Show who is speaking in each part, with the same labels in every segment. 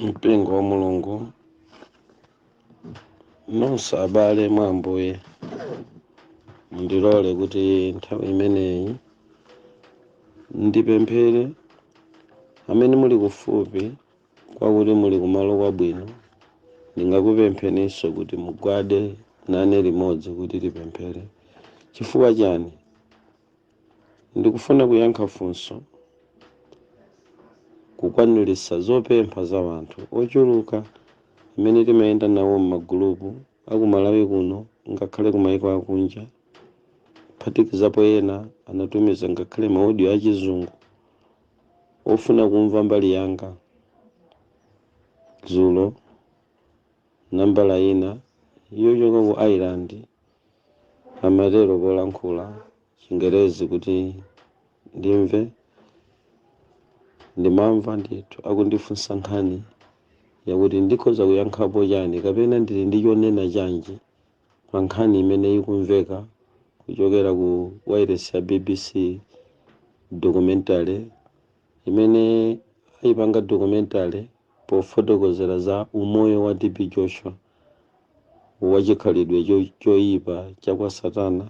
Speaker 1: Mpingo wa Mulungu, nonse abale mwa Ambuye, mundilole kuti nthawi imeneyi ndipemphere. Amene muli kufupi kwakuti muli kumalo kwabwino, ndingakupempheninso kuti mugwade nane limodzi kuti tipemphere. Chifukwa chani? Ndikufuna kuyankha funso, kukwaniritsa zopempha za anthu ochuluka amene timayenda nawo m'magulupu aku Malawi kuno, ngakhale kumayiko akunja, kuphatikizapo ena anatumiza ngakhale ma audio achizungu ofuna kumva mbali yanga. Dzulo nambala ina yochoka ku Ireland amatero polankhula Chingerezi kuti ndimve, ndimamva ndithu akundifunsa nkhani yakuti ndikhoza kuyankhapo chani kapena ndili ndi chonena chanji pa nkhani imene ikumveka kuchokera ku wailesi ya BBC, documentary imene ayipanga, documentary pofotokozera za umoyo wa TB Joshua wachikhalidwe choyipa cha kwa Satana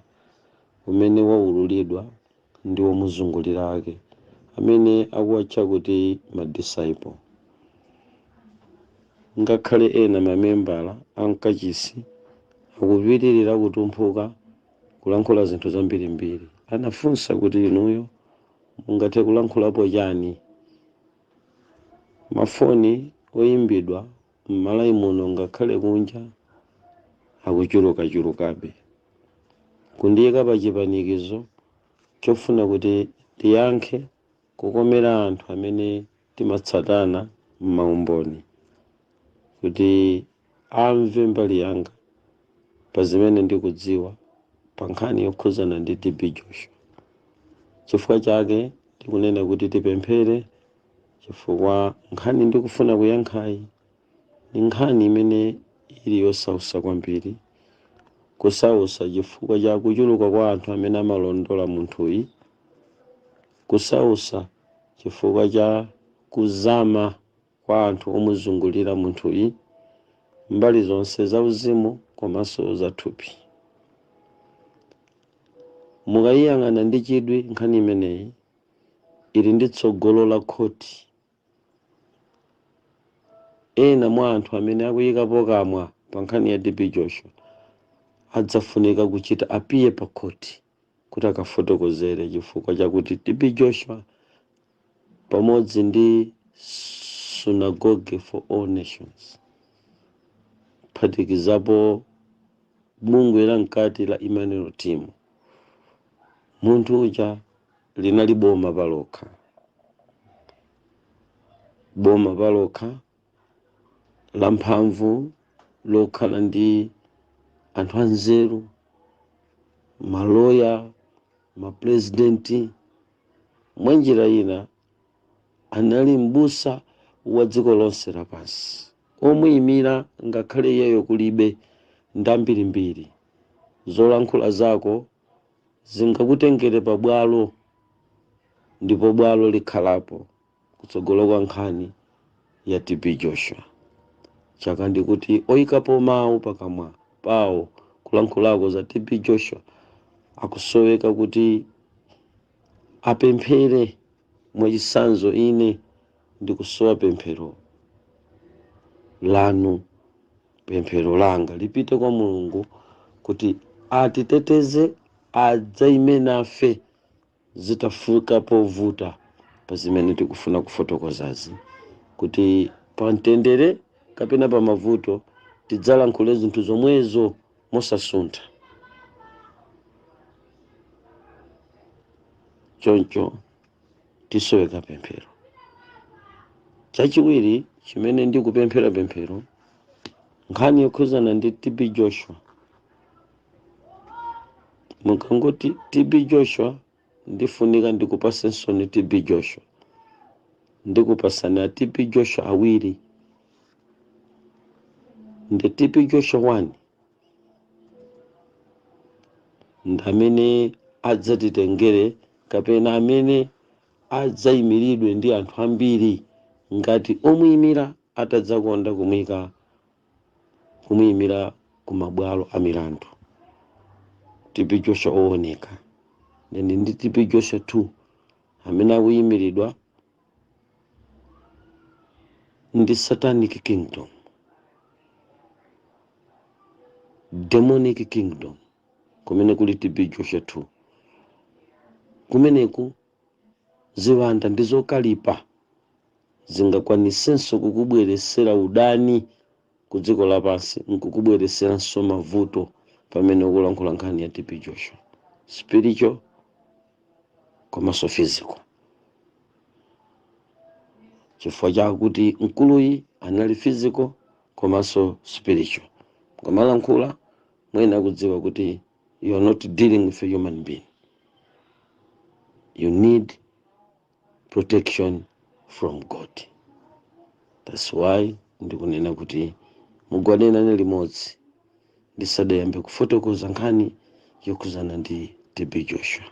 Speaker 1: umene waululidwa ndi omuzungulira ake amene akuwatcha kuti ma disciple. Ngakhale ena mamembala a mkachisi akupitirira kutumphuka kulankhula zinthu zambirimbiri. Anafunsa kuti inuyo mungathe kulankhulapo chani? Mafoni oyimbidwa m'Malawi muno ngakhale kunja akuchulukachulukabe kundiyika pa chipanikizo chofuna kuti ndiyankhe kukomera anthu amene timatsatana m'maumboni kuti amve mbali yanga pa zimene ndikudziwa pa nkhani yokhuzana ndi TB Joshua. Chifukwa chake ndikunena kuti tipemphere, chifukwa nkhani ndikufuna kuyankhayi ndi nkhani imene ili yosausa kwambiri, kusausa chifukwa cha kuchuluka kwa anthu amene amalondola munthuyi, kusausa chifukwa cha kuzama kwa anthu omuzungulira munthuyi mbali zonse zauzimu komanso zathupi. Mukayiyang'ana ndi chidwi nkhani imeneyi, ili ndi tsogolo la khoti. Ena mwa anthu amene akuyikapo kamwa pa nkhani ya TB Joshua adzafunika kuchita appear pa khoti kuti akafotokozere chifukwa chakuti TB Joshua pamodzi ndi Synagogue for All Nations, kuphatikizapo bungwe la mkati la Emmanuel Team, munthu uja linali boma palokha, boma palokha lamphamvu lokhala ndi anthu anzeru, maloya, mapurezidenti. Mwanjira ina anali m'busa wa dziko lonse lapansi, omuyimira ngakhale iyeyo kulibe ndambirimbiri. Zolankhula zako zingakutengere pabwalo, ndipo bwalo likhalapo kutsogolo kwa nkhani ya TB Joshua. Chaka ndikuti oyikapo mawu pakamwa pawo kulankhulako za TB Joshua akusoweka kuti apemphere. Mwachitsanzo, ine ndikusowa pemphero lanu, pemphero langa lipite kwa Mulungu kuti atiteteze, adzaime nafe zitafika povuta pa zimene tikufuna kufotokozazi, kuti pa mtendere kapena pa mavuto tidzalankhule zinthu zomwezo mosasuntha. Choncho tisoweka pemphero. Chachiwiri chimene ndikupemphera pemphero, nkhani yokhuzana ndi TB Joshua. Mukangoti TB Joshua, ndifunika ndikupasensoni TB Joshua, ndikupasani a TB Joshua awiri. Ndi TB Joshua 1 ndi amene adzatitengere kapena amene adzayimiridwe ndi anthu ambiri ngati omuyimira. atadzakonda kumuyika kumuyimira ku mabwalo a milandu. TB Joshua owoneka ndi TB Joshua 2 amene akuyimiridwa ndi Satanic Kingdom, Demonic Kingdom, kumene kuli TB Joshua 2. Kumeneku ziwanda ndi zokalipa, zingakwanisenso kukubweresera udani ku dziko lapansi, nkukubwereseranso mavuto pamene ukulankhula nkhani ya TB Joshua, spiritual komanso physical, chifukwa chakuti mkuluyi anali physical komanso spiritual. Mukamalankhula mwina akudziwa kuti you are not dealing with a human being, you need protection from God. That's why ndikunena kuti mugwane nane limodzi ndisadayambe kufotokoza nkhani yokhuzana ndi TB Joshua.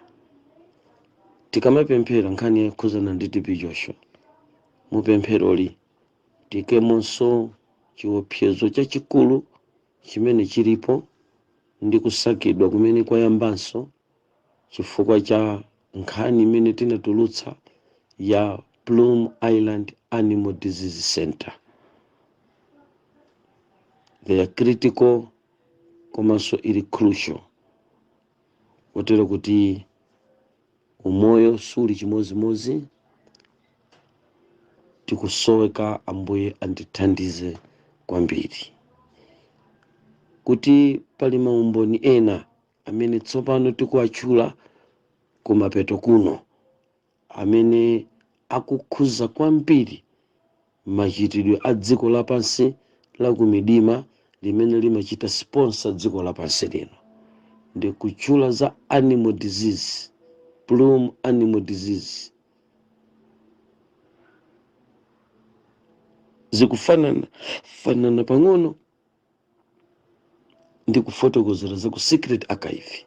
Speaker 1: Tikamapemphera nkhani yokhuzana ndi TB Joshua, mupempheroli tikemonso chiopsezo chachikulu chimene chilipo ndi kusakidwa kumene kwayambanso chifukwa cha nkhani imene tinatulutsa ya Plum Island Animal Disease Center. They are critical komanso ili crucial, kotero kuti umoyo suli chimozimozi. Tikusoweka Ambuye andithandize kwambiri kuti pali maumboni ena amene tsopano tikuwatchula kumapeto kuno, amene akukhuza kwambiri machitidwe a dziko lapansi la kumidima limene limachita sponsor dziko lapansi lino, ndi kutchula za animal disease, Plum animal disease. Zikufanana fanana pang'ono ndi kufotokozera za ku secret archive.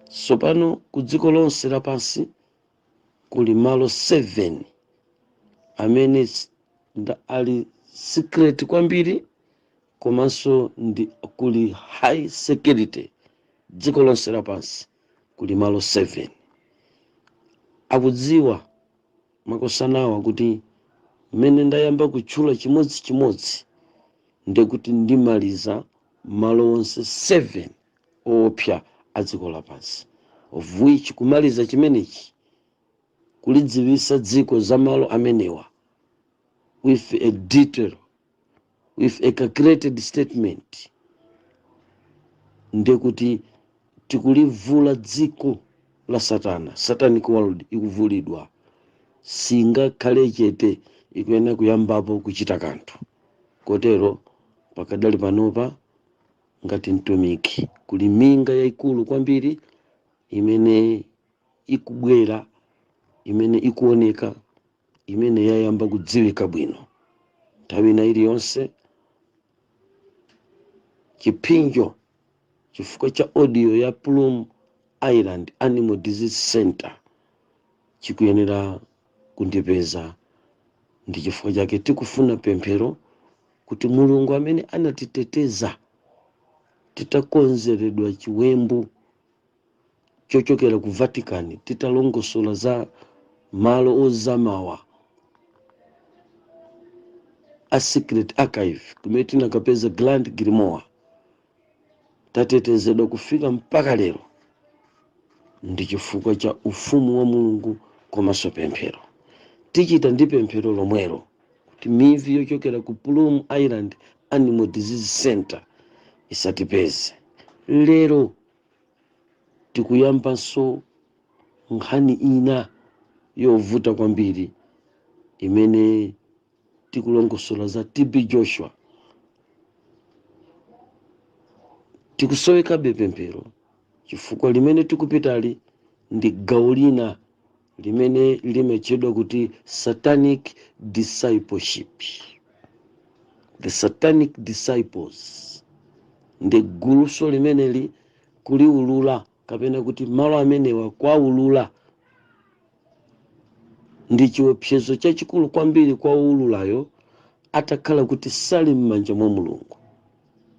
Speaker 1: Tsopano ku dziko lonse lapansi kuli malo 7 amene ali secret kwambiri, komanso ndi kuli high security. Dziko lonse lapansi kuli malo 7. Akudziwa makosanawa kuti mmene ndayamba kutchula chimodzimodzi, ndekuti ndimaliza malo onse 7 oopsa a dziko lapansi, of which kumaliza chimenechi, kulidziwisa dziko za malo amenewa with a detail, with a calculated statement, ndekuti tikulivula dziko la Satana. Satanic world ikuvulidwa, singakhale chete, ikuyenera kuyambapo kuchita kanthu. Kotero pakadali panopa, ngati mtumiki, kuli minga yayikulu kwambiri imene ikubwera, imene ikuoneka, imene yayamba kudziwika bwino. Nthawi ina iliyonse chipsinjo chifukwa cha audio ya Plum Island Animal Disease Center chikuyenera kundipeza. Ndi chifukwa chake tikufuna pemphero kuti Mulungu amene anatiteteza titakonzeredwa chiwembu chochokera ku Vatican, titalongosola za malo ozamawa a secret archive kumene tinakapeza Grand Grimoire, tatetezedwa kufika mpaka lero ndi chifukwa cha ufumu wa Mulungu komanso pemphero. Tichita ndi pemphero lomwelo kuti mivi yochokera ku Plum Island Animal Disease Center isatipeze. Lero tikuyambanso nkhani ina yovuta kwambiri imene tikulongosola za TB Joshua. Tikusowekabe pemphero chifukwa limene tikupitali ndi gawo lina limene limatchedwa kuti satanic discipleship, the satanic disciples. Ndi guluso limeneli kuliulula, kapena kuti malo amenewa kwaulula, ndi chiopsezo chachikulu kwambiri kwa ululayo. atakhala kuti sali m'manja mwa Mulungu,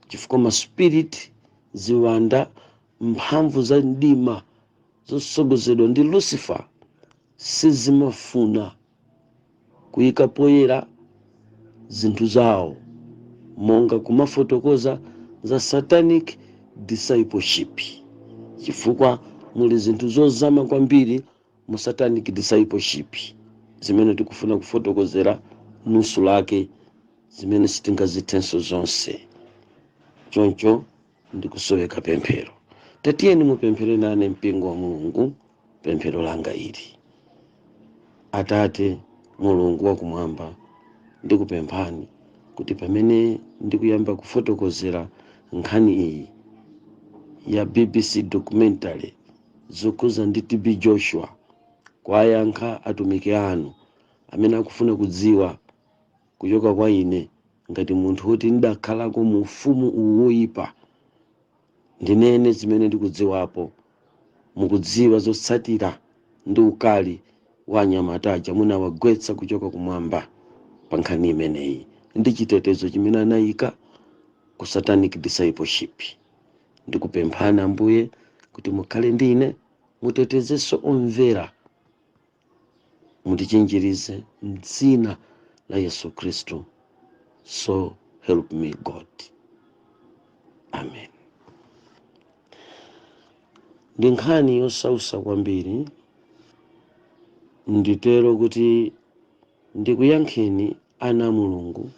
Speaker 1: chifukwa ma spirit, ziwanda, mphamvu za mdima zosogozedwa ndi Lucifer sizimafuna kuyika poyera zinthu zawo, monga kumafotokoza za satanic discipleship, chifukwa muli zinthu zozama kwambiri mu satanic discipleship zimene tikufuna kufotokozera nusu lake, zimene sitingazithenso zonse. Choncho ndikusoweka pemphero. Tatiyeni mupemphere nane, mpingo wa Mulungu. Pemphero langa ili: Atate Mulungu wakumwamba, ndikupemphani kuti pamene ndikuyamba kufotokozera nkhani iyi ya BBC documentary zokhuza ndi TB Joshua, kwayankha atumiki anu amene akufuna kudziwa kuchoka kwa ine ngati munthu woti ndakhalako mu ufumu uwu woyipa, ndinene zimene ndikudziwapo. Mukudziwa zotsatira ndi ukali wa anyamataja munawagwetsa kuchoka kumwamba pa nkhani imeneyi ndi chitetezo chimene anayika ku satanic discipleship. Ndikupemphani Ambuye kuti mukhale ndi ine, mutetezenso omvera, mutichinjirize mdzina la Yesu Khristu. So help me God, amen. Ndi nkhani yosausa kwambiri. Nditero kuti ndikuyankheni, ana a Mulungu,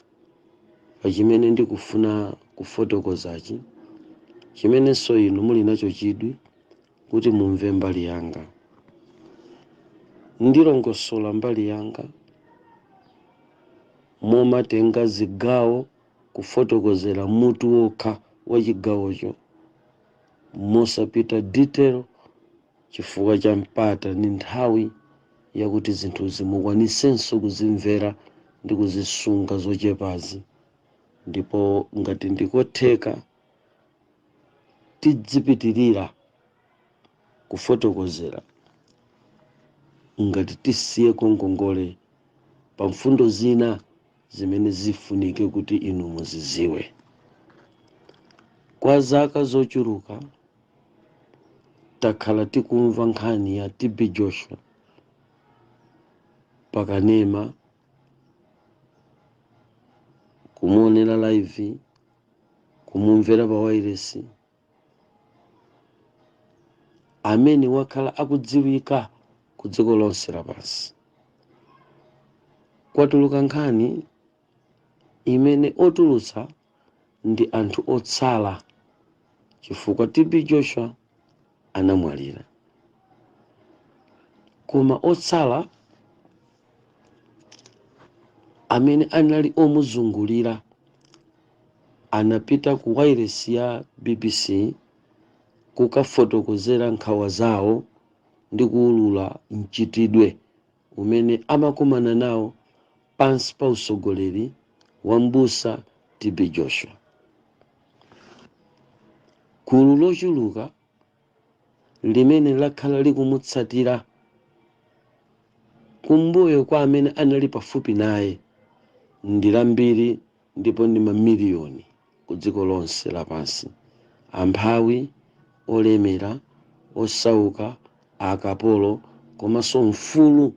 Speaker 1: pa chimene ndikufuna kufotokozachi, chimenenso inu muli nacho chidwi kuti mumve mbali yanga. Ndilongosola mbali yanga momatenga zigawo, kufotokozera mutu wokha wa chigawocho mosapita detail, chifukwa cha mpata ndi nthawi yakuti zinthuzi mukwanisenso kuzimvera ndi kuzisunga zochepazi. Ndipo ngati ndikotheka, tidzipitirira kufotokozera ngati tisiyeko ngongole pa mfundo zina zimene zifunike kuti inu muziziwe. Kwa zaka zochuluka takhala tikumva nkhani ya TB Joshua pakanema, kumuonera live, kumumvera pa wailesi, amene wakhala akudziwika ku dziko lonse lapansi. Kwatuluka nkhani imene otulutsa ndi anthu otsala, chifukwa TB Joshua anamwalira, koma otsala amene anali omuzungulira anapita ku wailesi ya BBC kukafotokozera nkhawa zawo ndi kuwulula mchitidwe umene amakumana nawo pansi pa usogoleri wa mbusa TB Joshua. Gulu lochuluka limene lakhala likumutsatira kumbuyo kwa amene anali pafupi naye ndi lambiri, ndipo ndi mamiliyoni ku dziko lonse lapansi: amphawi, olemera, osauka, akapolo komanso mfulu.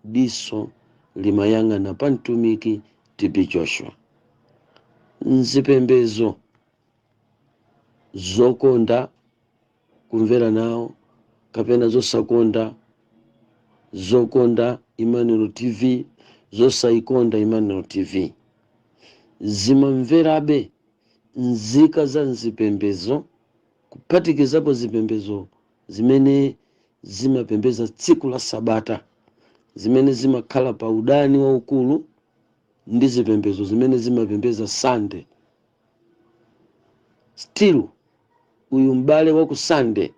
Speaker 1: Diso limayang'ana pa mtumiki TB Joshua. Nzipembezo zokonda kumvera nawo kapena zosakonda, zokonda Emmanuel TV, zosayikonda Emmanuel TV, zimamverabe. Nzika za nzipembezo, kuphatikizapo zipembezo zimene zimapembeza tsiku la Sabata, zimene zimakhala pa udani waukulu ndi zipembezo zimene zimapembeza Sunday, still uyu m'bale wa ku Sunday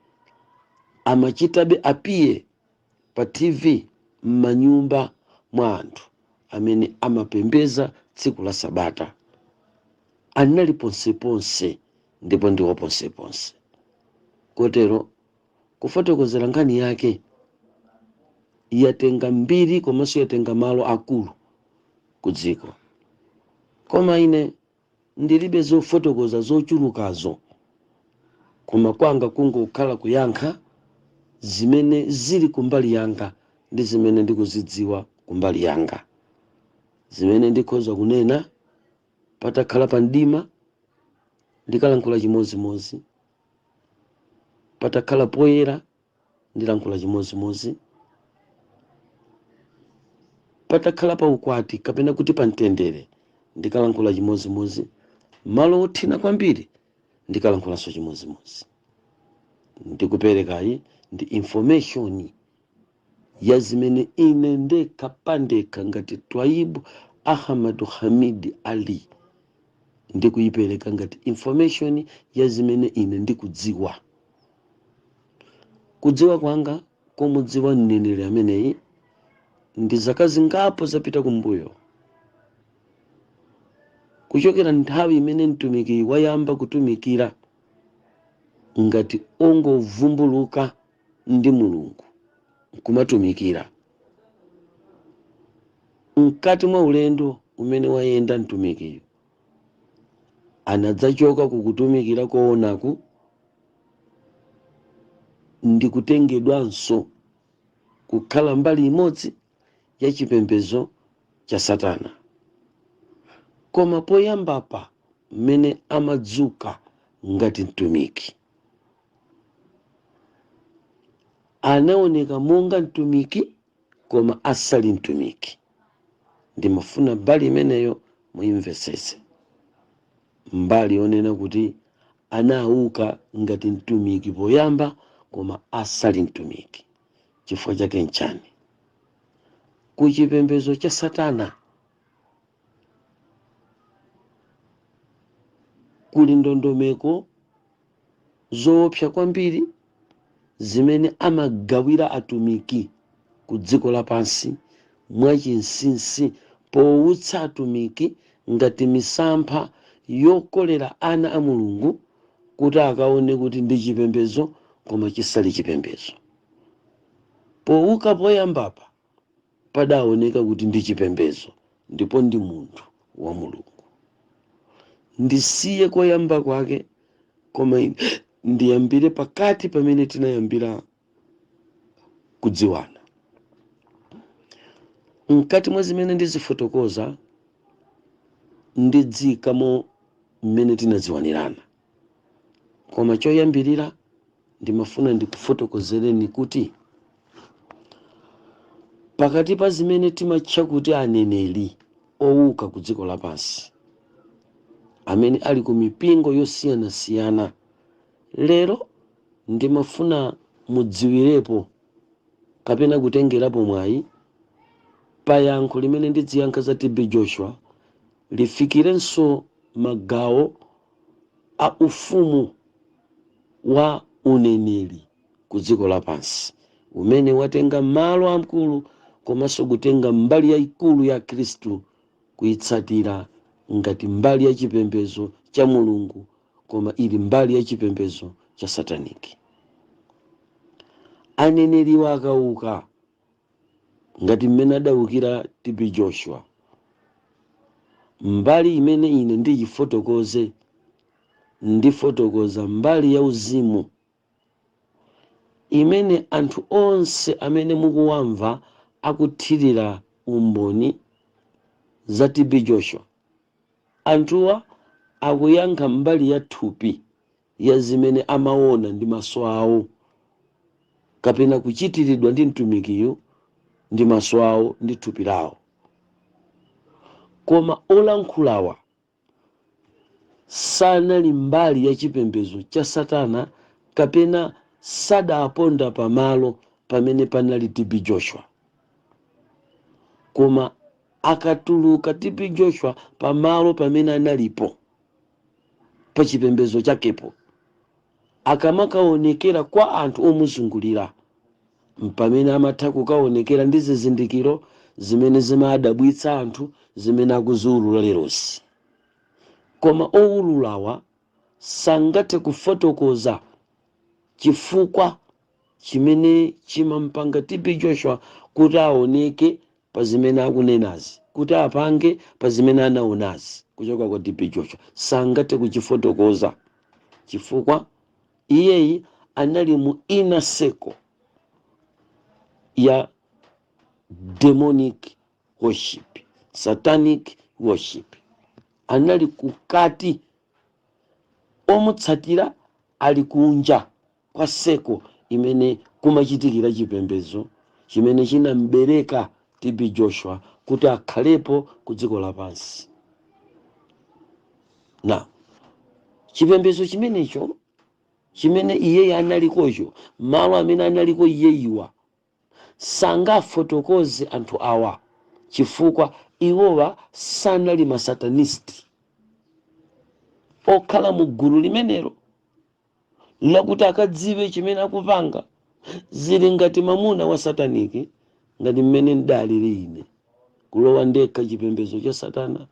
Speaker 1: amachitabe appear pa TV m'manyumba mwa anthu amene amapembeza tsiku la Sabata. Anali ponseponse ndipo ndiwo ponseponse. Kotero kufotokozera nkhani yake yatenga mbiri komanso yatenga malo akulu ku dziko. Koma ine ndilibe zofotokoza zochulukazo, koma kwanga kungokhala kuyankha zimene zili kumbali yanga ndi zimene ndikuzidziwa kumbali yanga, zimene ndikhoza kunena patakhala pa mdima ndikalankhula chimodzimodzi, patakhala poyera ndilankhula chimodzimodzi, patakhala pa ukwati kapena kuti pa mtendere ndikalankhula chimodzimodzi, malo othina kwambiri ndikalankhulanso chimodzimodzi. Ndikuperekayi ndi information ya zimene ine ndekha pandekha ngati Twaibu Ahmadu Hamid Ali ndikuyipereka ngati information ya zimene ine ndikudziwa. Kudziwa kwanga komudziwa mneneri ameneyi ndi zaka zingapo zapita kumbuyo, kuchokera nthawi imene mtumiki wayamba kutumikira ngati ongovumbuluka ndi Mulungu nkumatumikira. Mkati mwa ulendo umene wayenda mtumikiyo anadzachoka kukutumikira koonaku ndi kutengedwanso kukhala mbali imodzi ya chipembedzo cha Satana. Koma poyambapa mmene amadzuka ngati mtumiki, anaoneka monga mtumiki koma asali mtumiki. Ndimafuna mbali imeneyo muimvetsetse, mbali yonena kuti anauka ngati mtumiki poyamba koma asali mtumiki. Chifukwa chake nchani? Ku chipembedzo cha Satana kuli ndondomeko zoopsa kwambiri zimene amagawira atumiki ku dziko lapansi mwachinsinsi, powutsa atumiki ngati misampha yokolera ana a Mulungu kuti akaone kuti ndi chipembedzo koma chisali chipembedzo. Powuka poyambapa padaoneka kuti ndi chipembedzo ndipo ndi munthu wa Mulungu. Ndisiye koyamba kwake, koma ndiyambire pakati pamene tinayambira kudziwana. Mkati mwa zimene ndizifotokoza ndidzikamo mmene tinadziwanirana, koma choyambirira ndimafuna ndikufotokozereni kuti pakati pa zimene timatcha kuti aneneri owuka ku dziko lapansi amene ali ku mipingo yosiyanasiyana lero, ndimafuna mudziwirepo kapena kutengerapo mwayi pa yankho limene ndidziyankha za TB Joshua lifikirenso magawo a ufumu wa uneneri ku dziko lapansi umene watenga malo amkulu komanso kutenga mbali yayikulu ya Khristu kuyitsatira ngati mbali ya chipembedzo cha Mulungu, koma ili mbali ya chipembedzo cha sataniki. Aneneriwa akauka ngati mmene adawukira TB Joshua, mbali imene ine ndiyifotokoze, ndifotokoza mbali ya uzimu imene anthu onse amene mukuwamva akuthirira umboni za TB Joshua. Anthuwa akuyankha mbali ya thupi ya zimene amaona ndi maso awo kapena kuchitiridwa ndi mtumikiyu ndi maso awo ndi thupi lawo, koma olankhulawa sanali mbali ya chipembedzo cha Satana kapena sadaponda pamalo pamene panali TB Joshua. Koma akatuluka TB Joshua pamalo pamene analipo pa chipembedzo chakepo, akamakaonekera kwa anthu omuzungulira, mpamene amatha kukaonekera ndi zizindikiro zimene zimadabwitsa anthu, zimene akuziwulula lerosi. Koma owululawa sangathe kufotokoza chifukwa chimene chimampanga TB Joshua kuti aoneke pa zimene akunenazi, kuti apange pa zimene anaonazi. Kuchoka kwa TB Joshua sangathe kuchifotokoza, chifukwa iyeyi anali mu inner circle ya demonic worship, satanic worship. Anali kukati, omutsatira ali kunja kwa circle imene kumachitikira chipembedzo chimene chinambereka TB Joshua kuti akhalepo ku dziko lapansi. Na chipembedzo chimenecho chimene iyeyo analikocho, malo amene analiko iyeyiwa sangafotokoze anthu awa, chifukwa iwowa sanali masatanist okhala mu gulu limenelo lakuti akadziwe chimene akupanga. Zili ngati mamuna wa satanic, ngati mmene ndalili ine, kulowa ndekha chipembedzo cha satana,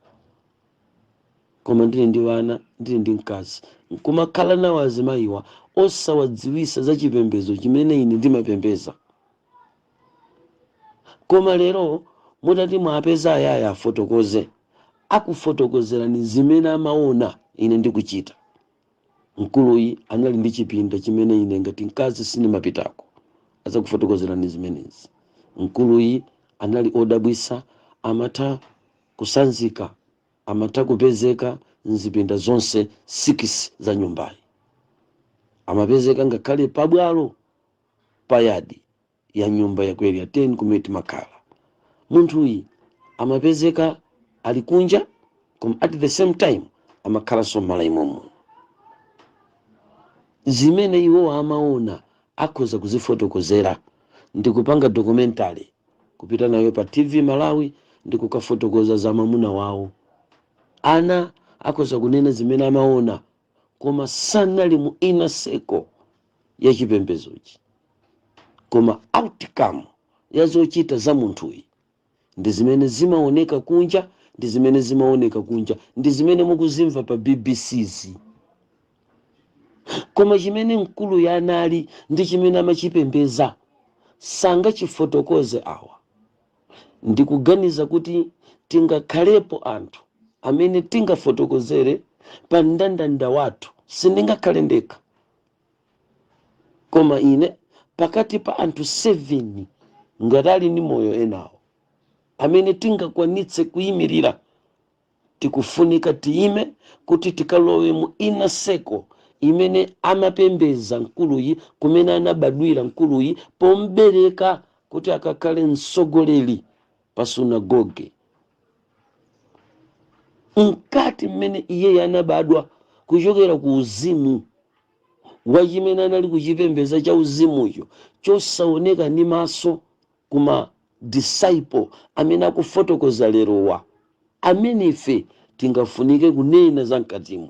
Speaker 1: koma ndili ndi vana, ndili ndi mkazi, nkumakhala nawo azimayiwa osawadziwisa za chipembedzo chimene ine ndimapembeza. Koma lero mutati mwapeza ayaya afotokoze, akufotokozerani zimene amaona ine ndikuchita. Mkuluyi anali ndi chipinda chimene ine ngati mkazi sindimapitako, azakufotokozerani zimenezi. Mkuluyi anali odabwisa, amatha kusanzika, amatha kupezeka mzipinda zonse 6 za nyumbayi, amapezeka ngakhale pabwalo pa yard ya nyumba ya ku Area 10 kumene timakhala. Munthuyi amapezeka ali kunja, koma at the same time amakhalanso m'malo imomo. Zimene iwowo amaona akhoza kuzifotokozera ndi kupanga documentary, kupita nayo pa TV Malawi ndi kukafotokoza za mwamuna wawo. Ana akhoza kunena zimene amaona, koma sanali mu inner circle ya chipembezochi. Koma outcome ya zochita za munthuyi ndi zimene zimaoneka kunja, ndi zimene zimaoneka kunja, ndi zimene mukuzimva pa BBCs. Koma chimene mkulu anali ndi chimene amachipembeza sangachifotokoze awa. Ndikuganiza kuti tingakhalepo anthu amene tingafotokozere pa mndandanda wathu. Sindingakhale ndekha, koma ine pakati pa anthu 7, ngati ali ndi moyo enawo amene tingakwanitse kuyimirira, tikufunika tiyime kuti tikalowe mu inner circle imene amapembeza mkuluyi, kumene anabadwira mkuluyi pombereka kuti akakhale mtsogoleri pa sunagoge, mkati mmene iyeyo anabadwa kuchokera ku uzimu wa chimene anali kuchipembeza cha uzimucho chosaoneka ndi maso. Kuma disciple amene akufotokoza lerowa, amene ife tingafunike kunena za mkatimo.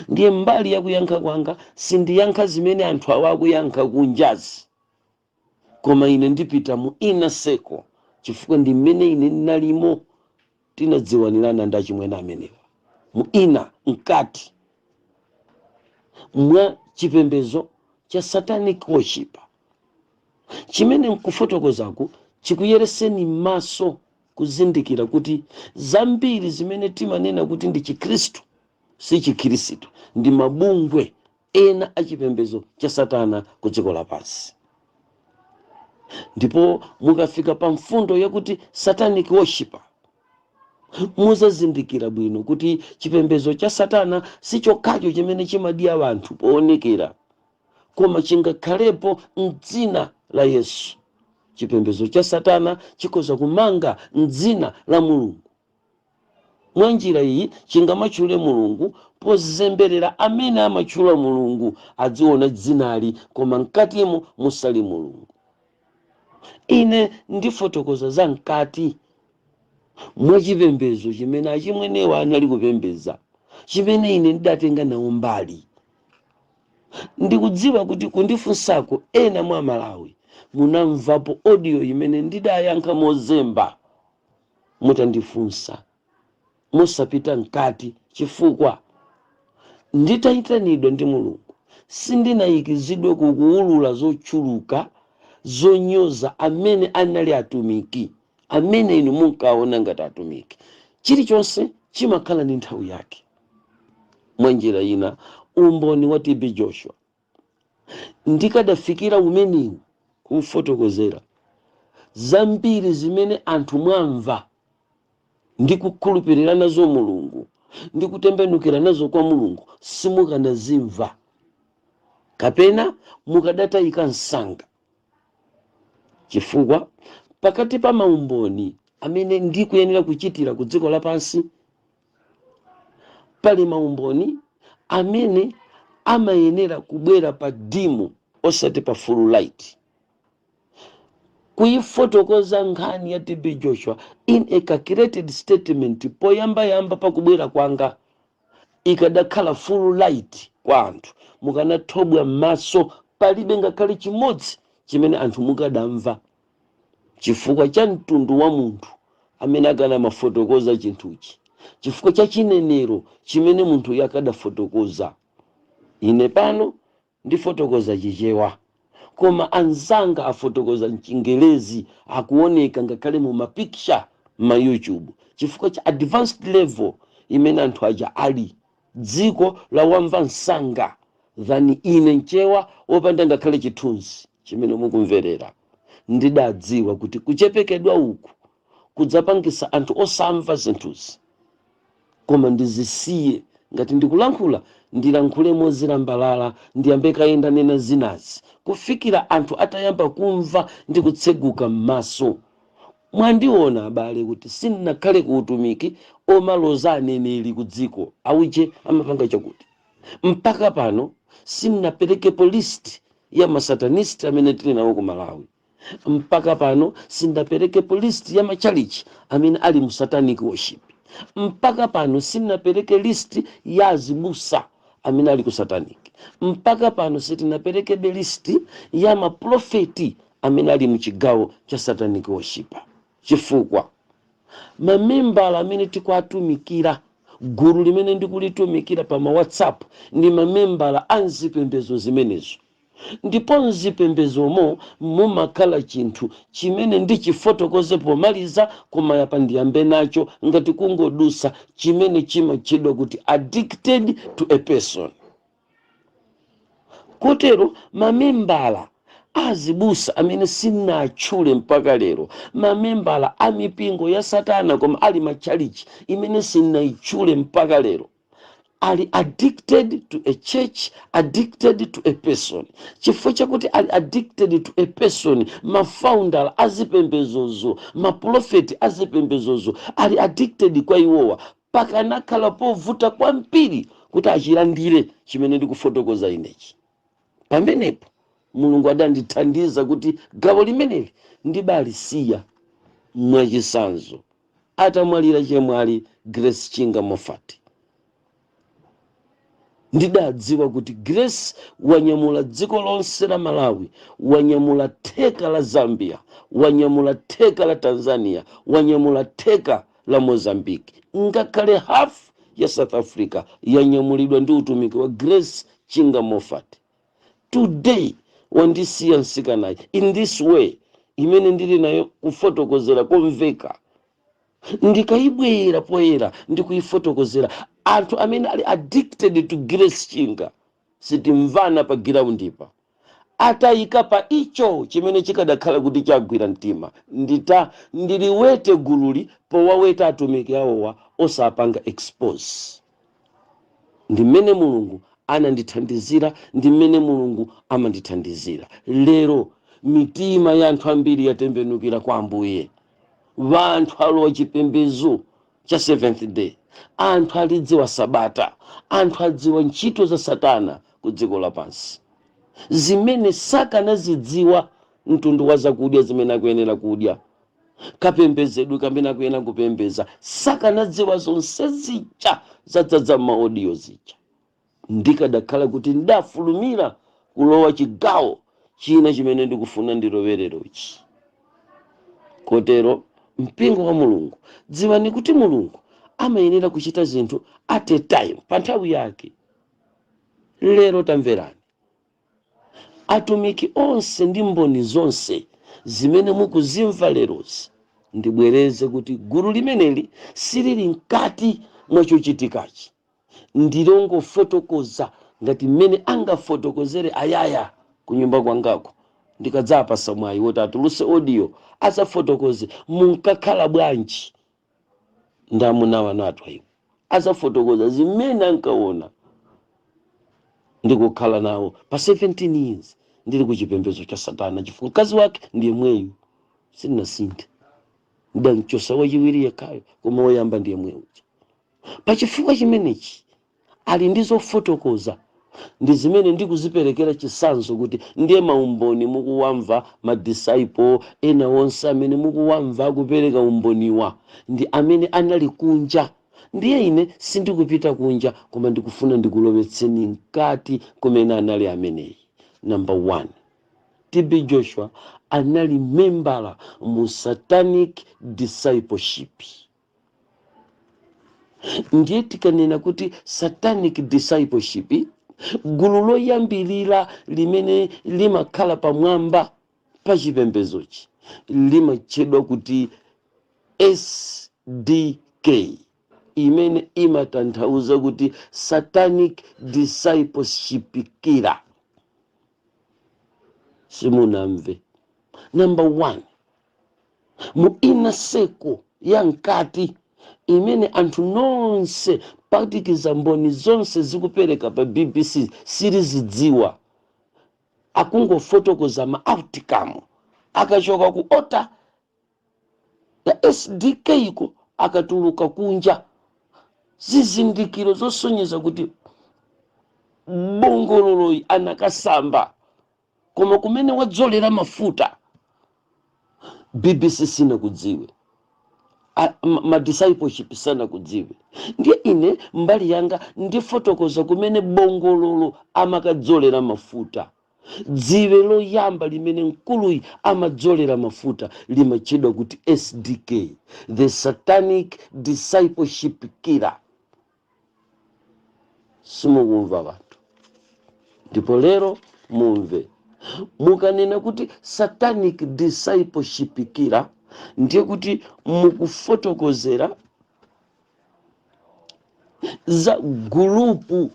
Speaker 1: Ndiye mbali yakuyankha kwanga, sindiyankha zimene anthu awa akuyankha kunjazi, koma ine ndipita mu inner circle, chifukwa ndi mmene ine ndinalimo. Tinadziwanirana ndi achimwene amenewa mu inner, mkati mwa chipembezo cha satanic worship. Chimene nkufotokozaku chikuyereseni m'maso kuzindikira kuti zambiri zimene timanena kuti ndi Chikhristu si Chikhristu, ndi mabungwe ena achipembezo cha satana ku dziko lapansi. Ndipo mukafika pa mfundo yakuti satanic worshipper, muzazindikira bwino kuti chipembezo cha satana si chokhacho chimene chimadya anthu poonekera, koma chingakhalepo mdzina la Yesu. Chipembezo cha satana chikhoza kumanga mdzina la Mulungu. Mwa njira iyi chingamatchule Mulungu pozemberera amene amatchula Mulungu, adziona dzinali koma mkatimo musali Mulungu. Ine ndifotokoza za mkati mwa chipembezo chimene achimwenewa anali kupembeza, chimene ine ndidatenga nawo mbali. Ndikudziwa kuti kundifunsako, ena mwa Malawi munamvapo audio imene ndidayankha mozemba mutandifunsa musapita mkati, chifukwa nditayitanidwa ndi Mulungu sindinayikizidwe kukuwulula zochuluka zonyoza amene anali atumiki amene inu munkaona ngati atumiki. Chilichonse Chimakhala ndi nthawi yake. Mwa njira ina, umboni wa TB Joshua ndikadafikira umenewu kufotokozera zambiri zimene anthu mwamva ndi kukhulupirira nazo Mulungu ndi kutembenukira nazo kwa Mulungu, simukanazimva kapena mukadatayika msanga, chifukwa pakati pa maumboni amene ndikuyenera kuchitira ku dziko lapansi pali maumboni amene amayenera kubwera pa dim, osati pa full light. Kuyifotokoza nkhani ya TB Joshua in a calculated statement poyambayamba pakubwera kwanga, ikadakhala full light kwa anthu, mukanathobwa m'maso. Palibe ngakhale chimodzi chimene anthu mukadamva, chifukwa cha mtundu wa munthu amene akanamafotokoza chinthuchi, chifukwa cha chinenero chimene munthu akadafotokoza. Ine pano ndifotokoza Chichewa, koma anzanga afotokoza mchingerezi, akuoneka ngakhale mu mapicture ma YouTube, chifukwa cha advanced level imene anthu aja ali. Dziko lawamva msanga than ine Mchewa wopanda ngakhale chithunzi chimene mukumverera. Ndidadziwa kuti kuchepekedwa uku kudzapangisa anthu osamva zinthuzi, koma ndizisiye. Ngati ndikulankhula, ndilankhule mozilambalala, ndiyambe kayenda nena zinazi kufikira anthu atayamba kumva ndi kutseguka m'maso. Mwandiona abale kuti sindinakhale ku utumiki omaloza aneneri ku dziko auje amapanga chakuti. Mpaka pano sindinaperekepo list ya masatanist amene tili nawo ku Malawi. Mpaka pano sindinaperekepo list ya machalichi amene ali mu satanic worship. Mpaka pano sindinapereke list ya azibusa amene ali ku satanic. Mpaka pano sitinaperekebe list ya maprofeti amene ali muchigawo cha satanic worship, chifukwa mamembala amene tikuatumikira, gulu limene ndikulitumikira pa ma WhatsApp, ndi mamembala a mzipembedzo zimenezo. Ndipo mzipembezomo mumakhala chinthu chimene ndichifotokoze pomaliza, koma yapa ndiyambe nacho ngati kungodusa, chimene chimatchedwa kuti addicted to a person. Kotero mamembala azibusa amene sinatchule mpaka lero, mamembala a mipingo ya satana koma ali machalichi imene sinayitchule mpaka lero, ali addicted to a church, addicted to a person. Chifukwa chakuti ali addicted to a person, mafounder azipembezozo, maprofeti azipembezozo ali addicted kwa iwowa, pakanakhala povuta kwambiri kuti achilandire chimene ndikufotokoza inechi. Pamenepo Mulungu adandithandiza kuti gawo limeneli ndibalisiya. Mwachisanzo, atamwalira chemwali Grace Chinga Moffat, ndidadziwa kuti Grace wanyamula dziko lonse la Malawi, wanyamula theka la Zambia, wanyamula theka la Tanzania, wanyamula theka la Mozambique, ngakhale half ya South Africa yanyamulidwa ndi utumiki wa Grace Chinga Moffat. Today wandisiya msikanayi in this way imene ndili nayo kufotokozera komveka. Ndikayibwera poyera ndikuyifotokozera, anthu amene ali addicted to Grace Chinga sitimvana pa ground pa. Atayika pa icho chimene chikadakhala kuti chagwira mtima, ndita ndiliwete gululi powaweta atumiki awowa osapanga expose. Ndi mmene Mulungu anandithandizira, ndi mmene Mulungu amandithandizira. Lero mitima ya anthu ambiri yatembenukira kwa Ambuye. Vanthu alowa chipembedzo cha Seventh Day, anthu alidziwa sabata, anthu adziwa ntchito za satana ku dziko lapansi zimene sakanazidziwa, mtundu wa zakudya zimene akuyenera kudya, kapembedzedwe kamene akuyenera kupembedza, sakanadziwa zonse zija zadzadza m'maaudio zija ndikadakhala kuti ndafulumira kulowa chigawo china chimene ndikufuna ndilowererochi. Kotero mpingo wa Mulungu, dziwani kuti Mulungu amayenera kuchita zinthu at a time, pa nthawi yake. Lero tamverani, atumiki onse ndi mboni zonse zimene mukuzimva lerozi, ndibwereze kuti gulu limeneli silili mkati mwa satanic worship. Mwachochitikachi ndilongofotokoza ngati mmene angafotokozere ayaya kunyumba kwangako. Ndikadzapasa mwayi woti atuluse audio, azafotokoze munkakhala bwanji ndi amuna wanu athu. Azafotokoza zimene ankaona ndikukhala nawo pa 17 years ndili ku chipembedzo cha satana, chifukwa mkazi wake ndiye mweyu, sindinasinthe. Ndamchosa wachiwiri yekhayo, koma woyamba ndiye mweyu uja. Pachifukwa chimenechi ali ndi zofotokoza, ndi zimene ndikuziperekera chisanzo kuti ndiye maumboni mukuwamva. Madisciple ena onse amene mukuwamva akupereka umboniwa ndi amene anali kunja. Ndiye ine sindikupita kunja, koma ndikufuna ndikulowetseni mkati kumene anali ameneyi. Number one, TB Joshua anali membala mu satanic discipleship. Ndiye tikanena kuti satanic discipleship, gulu loyambilira limene limakhala pamwamba pa chipembezochi limatchedwa kuti SDK, imene imatanthauza kuti Satanic Discipleship Killer. Simunamve. Number one, mu inner circle ya mkati imene anthu nonse, kuphatikiza mboni zonse zikupereka pa BBC, silizidziwa, akungofotokoza ma outcome akachoka ku altar ya SDK ko, akatuluka kunja, zizindikiro zosonyeza kuti bongololoyi anakasamba, koma kumene wadzolera mafuta BBC sinakudziwe, ma discipleship sanakudziwe. Ndiye ine mbali yanga ndifotokoza kumene bongololo amakadzolera mafuta. Dziwe loyamba limene mkuluyi amadzolera mafuta limatchedwa kuti SDK, the Satanic Discipleship Killer. Simukumva vanthu, ndipo lero mumve. Mukanena kuti Satanic Discipleship Killer, ndiye kuti mukufotokozera za gulupu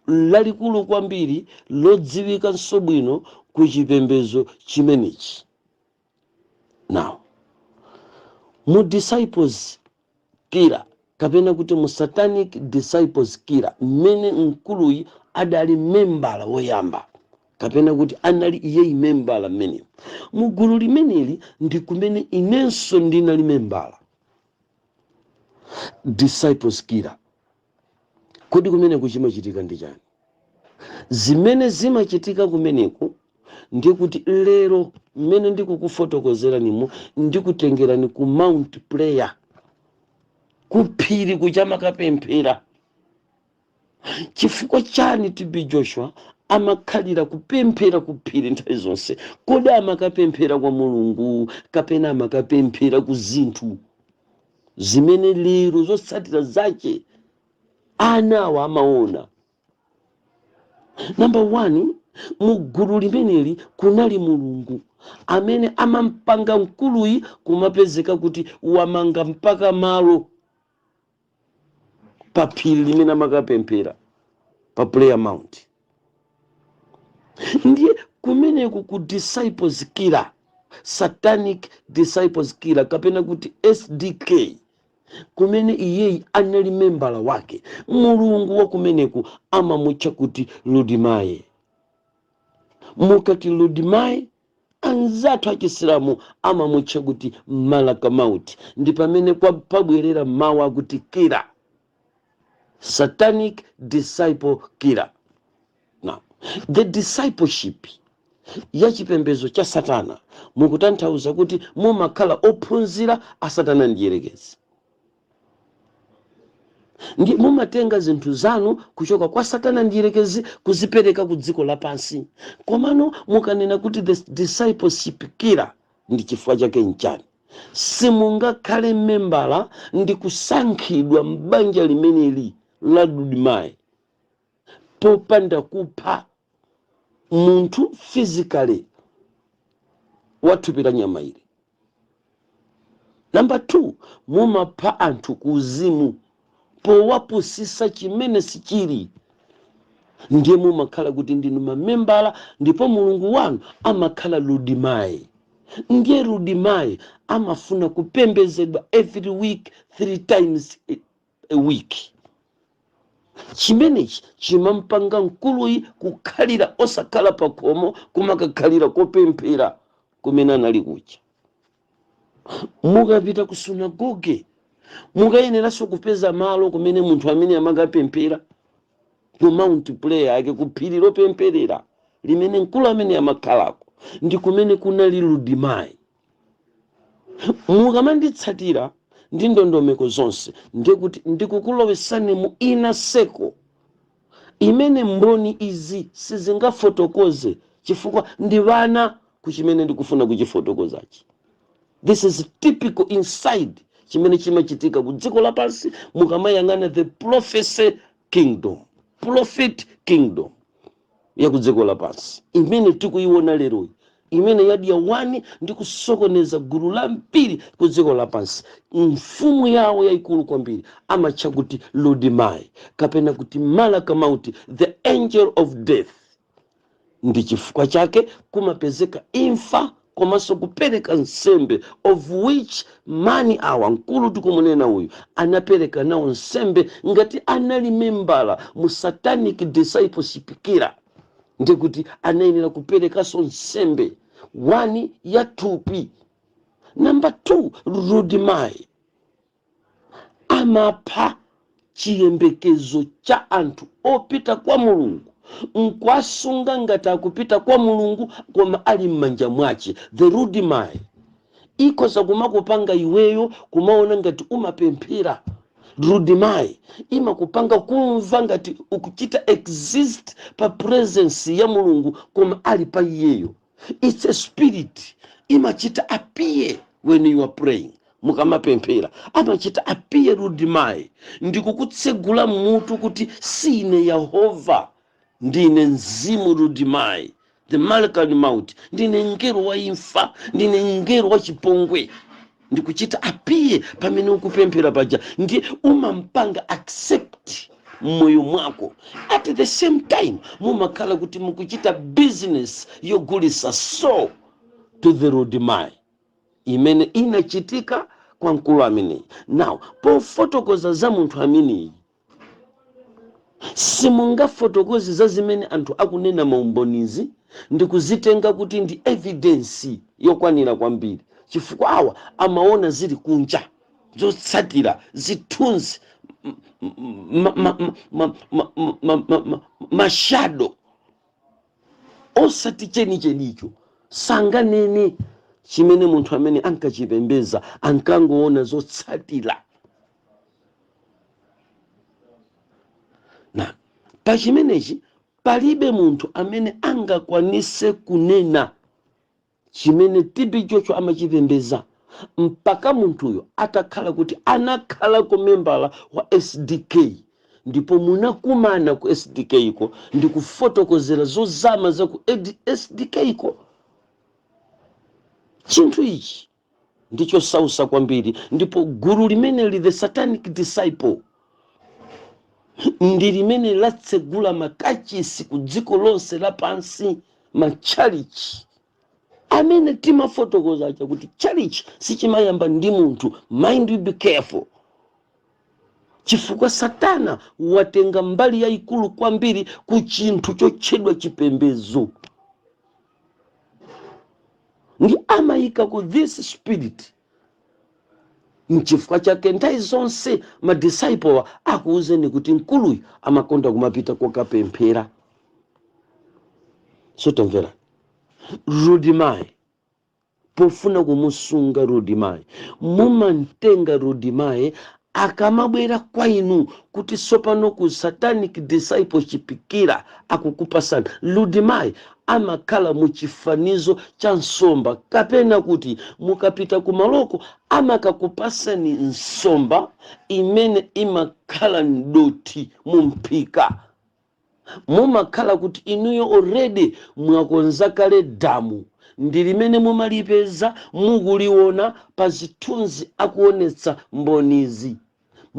Speaker 1: lalikulu kwambiri lodziwikanso bwino ku chipembedzo chimenechi. Now, mu disciples killer, kapena kuti mu Satanic Disciples Killer, mmene mkuluyi adali membala woyamba, kapena kuti anali iyeyi membala mmene mu gulu limeneli, ndi kumene inenso ndinali membala. Disciples Killer, kodi kumeneku chimachitika ndi chani? Zimene zimachitika kumeneku ndiye kuti lero mmene ndikukufotokozeranimo, ndikutengerani ku Mount Prayer, kuphiri kuchamakapemphera. Chifukwa chani TB Joshua amakhalira kupemphera kuphiri nthawi zonse? Kodi amakapemphera kwa Mulungu kapena amakapemphera ku zinthu zimene lero zotsatira zache anawa amaona? Number one, mu gulu limeneli kunali mulungu amene amampanga mkuluyi kumapezeka kuti wamanga mpaka malo pa phiri limene amakapemphera pa Prayer Mount. Ndiye kumeneku ku Disciples Killer, Satanic Disciples Killer, kapena kuti SDK, kumene iyeyi anali membala wake, mulungu wa kumeneku amamutcha kuti Ludimaye. Mukati Ludimaye, anzathu achisilamu amamutcha kuti Malakamauti. Ndi pamene pabwerera mawu akuti killer, Satanic Disciple Killer. Now, the discipleship ya chipembedzo cha satana, mukutanthauza kuti mumakhala ophunzira a satana ndiyerekezi, ndi mumatenga zinthu zanu kuchoka kwa satana ndiyerekezi kuzipereka ku dziko lapansi. Komano mukanena kuti the discipleship killer, ndi chifukwa chake nchani simungakhale membala ndi kusankhidwa m'banja limeneli la Dudimayi popanda kupha munthu physically wathupi la nyama ili? Number 2, mumapha anthu ku uzimu. Powapusisa chimene sichili, ndiye mumakhala kuti ndinu mamembala, ndipo mulungu wanu amakhala Ludimayi. Ndiye Ludimayi amafuna kupembezedwa every week, three times a week. Chimenechi chimampanga mkuluyi kukhalira osakhala pa khomo, kumakakhalira kopemphera kumene anali kuja. Mukapita ku sunagoge, mukayeneranso kupeza malo kumene munthu amene amakapemphera ku mount prayer yake, ku phiri lopempherera limene mkulu amene amakhalako, ndi kumene kunali Ludimayi. Mukamanditsatira ndi ndondomeko zonse, ndikuti ndikukulowesani mu inner circle imene mboni izi sizingafotokoze, chifukwa ndi vana kuchimene ndikufuna kuchifotokozachi. This is typical inside chimene chimachitika ku dziko lapansi mukamayang'ana the prophecy kingdom, prophet kingdom ya ku dziko lapansi imene tikuiona leroyi, imene yadya wani ndi kusokoneza gulu lambiri ku dziko lapansi. Mfumu yawo yayikulu kwambiri amatcha kuti Ludimai kapena kuti Malakamauti, the angel of death. Ndi chifukwa chake kumapezeka imfa komanso kupereka nsembe, of which mani awa mkulu tikumunena uyu anapereka nawo nsembe ngati anali membala mu satanic discipleship kira, ndikuti anayenera kuperekanso nsembe one ya thupi. Number 2, Rudimai amapha chiyembekezo cha anthu opita kwa Mulungu, nkwasunga ngati akupita kwa Mulungu koma ali m'manja mwace. The Rudimai ikhoza kumakupanga iweyo kumaona ngati umapemphera. Rudimai imakupanga kumva ngati ukuchita exist pa presence ya Mulungu koma ali pa iyeyo. It's a spirit imachita appear when you are praying. Mukamapemphera amachita appear Rudimai ndikukutsegula mutu kuti sine Yehova, ndine mzimu Rudimai, the Malkan Mount, ndine mngelo wa imfa, ndine mngelo wa chipongwe, ndikuchita appear pamene ukupemphera paja. Ndiye umampanga accept mmoyo mwako. At the same time mumakhala kuti mukuchita business yogulisa soul to the Rudimai imene inachitika kwa mkulu ameneyi. Now, pofotokoza za munthu ameneyi, simungafotokoze za zimene anthu akunena maumbonizi ndikuzitenga kuti ndi evidence yokwanira kwambiri, chifukwa awa amaona zili kunja, zotsatira, zithunzi, ma shadow, osati chenichenicho. Sanganene chimene munthu amene ankachipembeza, ankangoona zotsatira. Na pa chimenechi palibe munthu amene angakwanise kunena chimene TB Joshua amachipembeza mpaka munthuyo atakhala kuti anakhalako membala wa SDK, ndipo munakumana ku SDK ko ndikufotokozera zozama za ku SDK ko. Chinthu ichi ndichosausa kwambiri, ndipo gulu limeneli, the satanic disciple, ndi limene latsegula makachisi ku dziko lonse lapansi, matchalichi amene timafotokoza aja kuti chalichi sichimayamba ndi munthu. Mind you, be careful, chifukwa Satana watenga mbali yayikulu kwambiri ku chinthu chotchedwa chipembedzo, ndi amayika ku this spirit. Nchifukwa chake nthawi zonse ma disciple akuwuzeni kuti mkuluyu amakonda kumapita kokapemphera. So tamvera, Rudimai, pofuna kumusunga Rudimai, mumamtenga Rudimai akamabwera kwa inu kuti sopano ku satanic discipleship kira akukupasani. Rudimai amakhala mu chifanizo cha nsomba, kapena kuti mukapita kumaloko amakakupasani nsomba imene imakhala mdothi mu mphika. Mumakhala kuti inuyo already mwakonza kale damu, ndi limene mumalipeza mukuliona pa zithunzi akuonetsa mbonizi.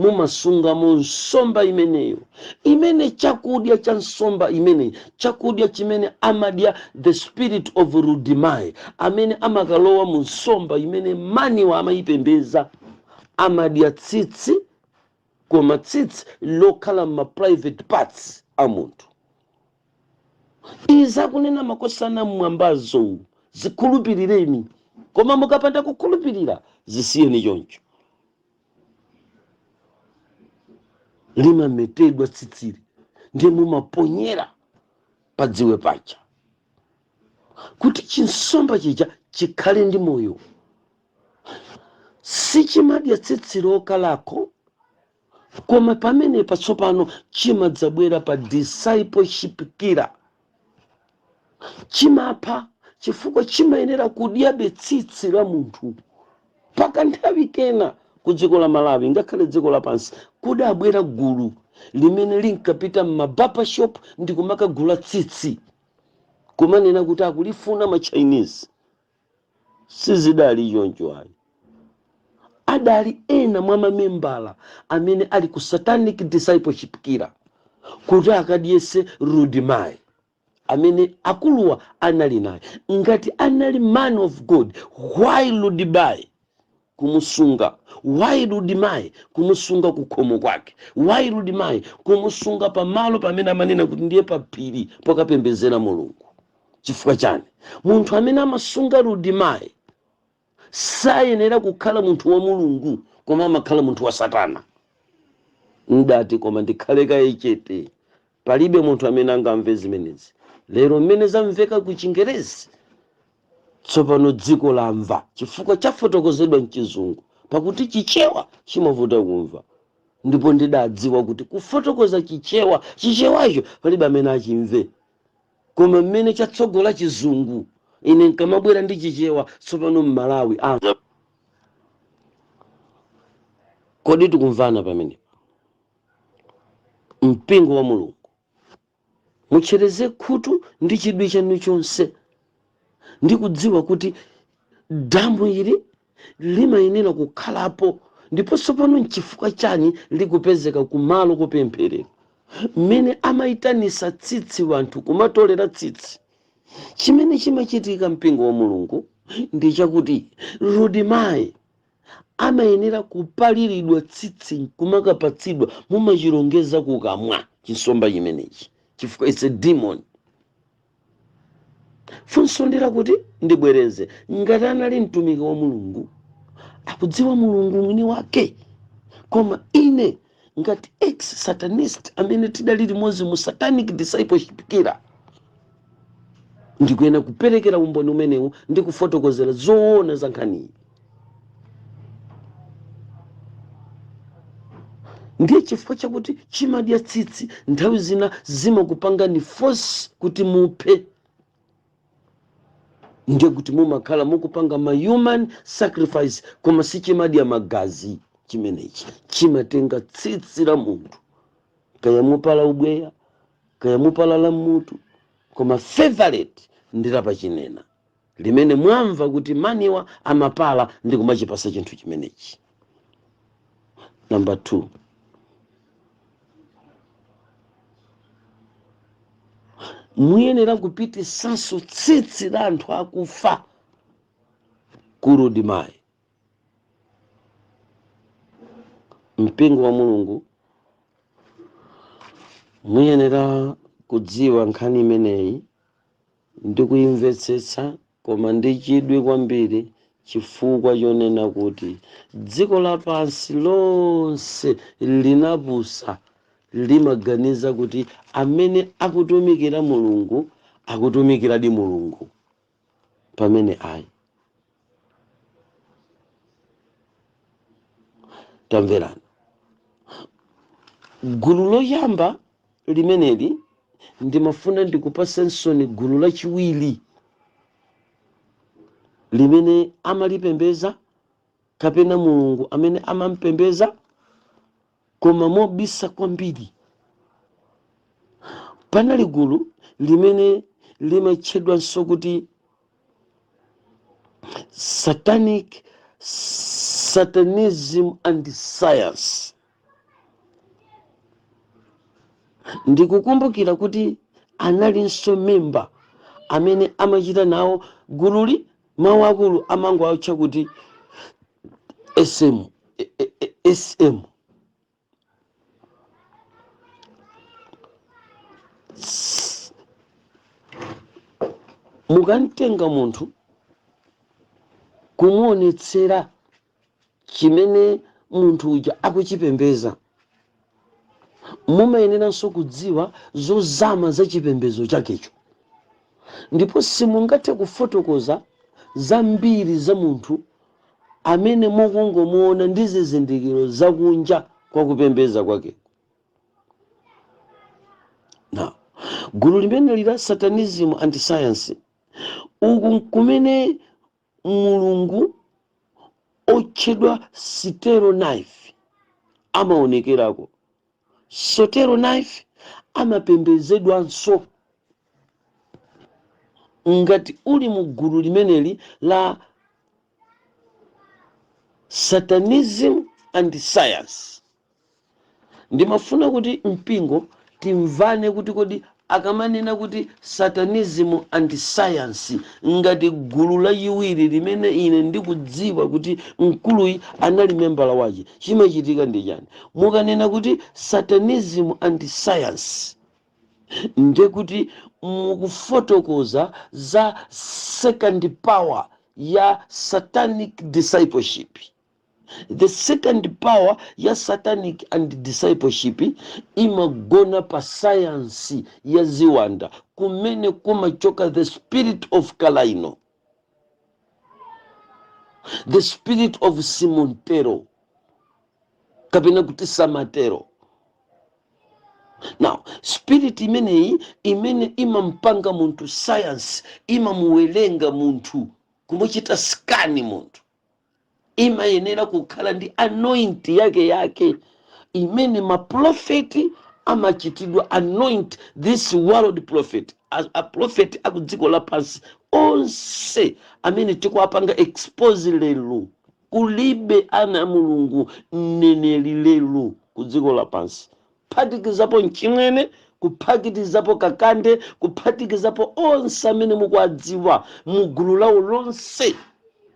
Speaker 1: Mumasungamo nsomba imeneyo, imene chakudya cha nsomba imeneyi, chakudya chimene amadya the spirit of Rudimai amene amakalowa mu nsomba imene maniwa amayipembeza, amadya tsitsi, koma tsitsi lokhala m'ma private parts a munthu. Izi akunena makosana mmwambazo, zikhulupirireni, koma mukapanda kukhulupirira zisiyeni choncho. Limametedwa tsitsili, ndiye mumaponyera padziwe paja kuti chinsomba chija chikhale ndi moyo. Sichimadya tsitsi lokalako, koma pamenepa tsopano chimadzabwera pa discipleship killer. Chimapha chifukwa chimayenera kudyabe tsitsi la munthu. Pakanthawi kena ku dziko la Malawi, ngakhale dziko lapansi, kudabwera gulu limene linkapita m'ma barber shop ndi kumakagula tsitsi, kumanena kuti akulifuna ma Chinese. Sizidali choncho ayi. Adali ena mwa mamembala amene ali ku satanic discipleship killer kuti akadyese Rudimai amene akuluwa anali naye. Ngati anali man of God, why Rudimai kumusunga? Why Rudimai kumusunga kukhomo kwake? Why Rudimai kumusunga pamalo pamene amanena kuti ndiye paphiri pokapembezera Mulungu? Chifukwa chani? Munthu amene amasunga Rudimai sayenera kukhala munthu wa Mulungu, koma amakhala munthu wa Satana. Ndati koma ndikhale kaye chete, palibe munthu amene angamve zimenezi. Lero mmene zamveka ku Chingerezi, tsopano dziko lamva chifukwa chafotokozedwa mchizungu, pakuti Chichewa chimavuta kumva. Ndipo ndidadziwa kuti kufotokoza Chichewa, Chichewacho palibe amene achimve, koma mmene chatsogola chizungu, ine nkamabwera ndi Chichewa, tsopano Mmalawi amva. Kodi tikumvana pamenepa? Mpingo wa Mulungu, mutchereze khutu ndi chidwi chanu chonse ndi kudziwa kuti damu ili limayenera kukhalapo, ndipo tsopano nchifukwa chani likupezeka kumalo kopempherera mmene amayitanisa tsitsi wanthu kumatolera tsitsi? Chimene chimachitika, mpingo wa Mulungu, ndi chakuti Rudimai amayenera kupaliridwa tsitsi kumakapatsidwa. Mumachilongeza kukamwa chinsomba chimenechi chifukwa it's a demon. Funso ndi lakuti, ndibwereze, ngati anali mtumiki wa Mulungu, akudziwa Mulungu mwini wake, koma ine ngati ex satanist amene tidali limodzi mu satanic discipleship killer, ndikuyenera kuperekera umboni umenewu ndi kufotokozera zoona za nkhaniyi. Ndiye chifukwa chakuti chimadya tsitsi, nthawi zina zimakupangani force kuti muphe, ndiye kuti mumakhala mukupanga ma human sacrifice. Koma sichimadya magazi chimenechi, chimatenga tsitsi la munthu, kaya mupala ubweya, kaya mupala la mutu, koma favorite ndi lapachinena limene mwamva kuti maniwa amapala ndi kumachipasa chinthu chimenechi. Number 2, muyenera kupitisanso tsitsi la anthu akufa ku Rudimai. Mpingo wa Mulungu, muyenera kudziwa nkhani imeneyi ndi kuyimvetsetsa, koma ndi chidwi kwambiri, chifukwa chonena kuti dziko lapansi lonse linapusa, limaganiza kuti amene akutumikira Mulungu akutumikiradi Mulungu, pamene ayi. Tamverani, gulu loyamba limeneli, ndimafuna ndikupasensoni gulu lachiwiri limene amalipembeza, kapena Mulungu amene amampembeza koma mobisa kwambiri. Panali gulu limene limatchedwanso kuti satanic, satanism and science. Ndikukumbukira kuti analinso memba amene amachita nawo gululi. Mawu akulu amangoatcha kuti SM, SM. Mukamtenga munthu kumuonetsera chimene munthu uja akuchipembeza, mumayeneranso kudziwa zozama za chipembedzo chakecho, ndipo simungathe kufotokoza zambiri za munthu amene mukungomuona ndi zizindikiro zakunja kwa kupembeza kwake. Na gulu limene la Satanism and Science, uku nkumene mulungu otchedwa Sitero Knife amaonekerako. Sotero Knife amapembedzedwanso ngati uli mu gulu limeneli la Satanism and Science. Ndimafuna kuti mpingo timvane kuti kodi akamanena kuti Satanism and Science, ngati gulu lachiwiri limene ine ndikudziwa kuti mkuluyi anali membala wache, chimachitika ndi chani? Mukanena kuti Satanism and Science, ndekuti mukufotokoza za second power ya satanic discipleship. The second power ya satanic and discipleship imagona pa sayansi ya ziwanda, kumene kumachoka the spirit of Kalaino, the spirit of Simontero kapena kuti Samatero. Now, spirit imeneyi imene imampanga munthu science, imamuwerenga munthu, kumuchita scan munthu, imayenera kukhala ndi anoint yake yake imene maprofeti amachitidwa anoint. This world prophet, a prophet aku dziko lapansi onse amene tikuwapanga expose lero, kulibe, ana a Mulungu, mneneri lero ku dziko lapansi, kuphatikizapo mchimwene, kuphatikizapo Kakande, kuphatikizapo onse amene mukuwadziwa mu gulu lawo lonse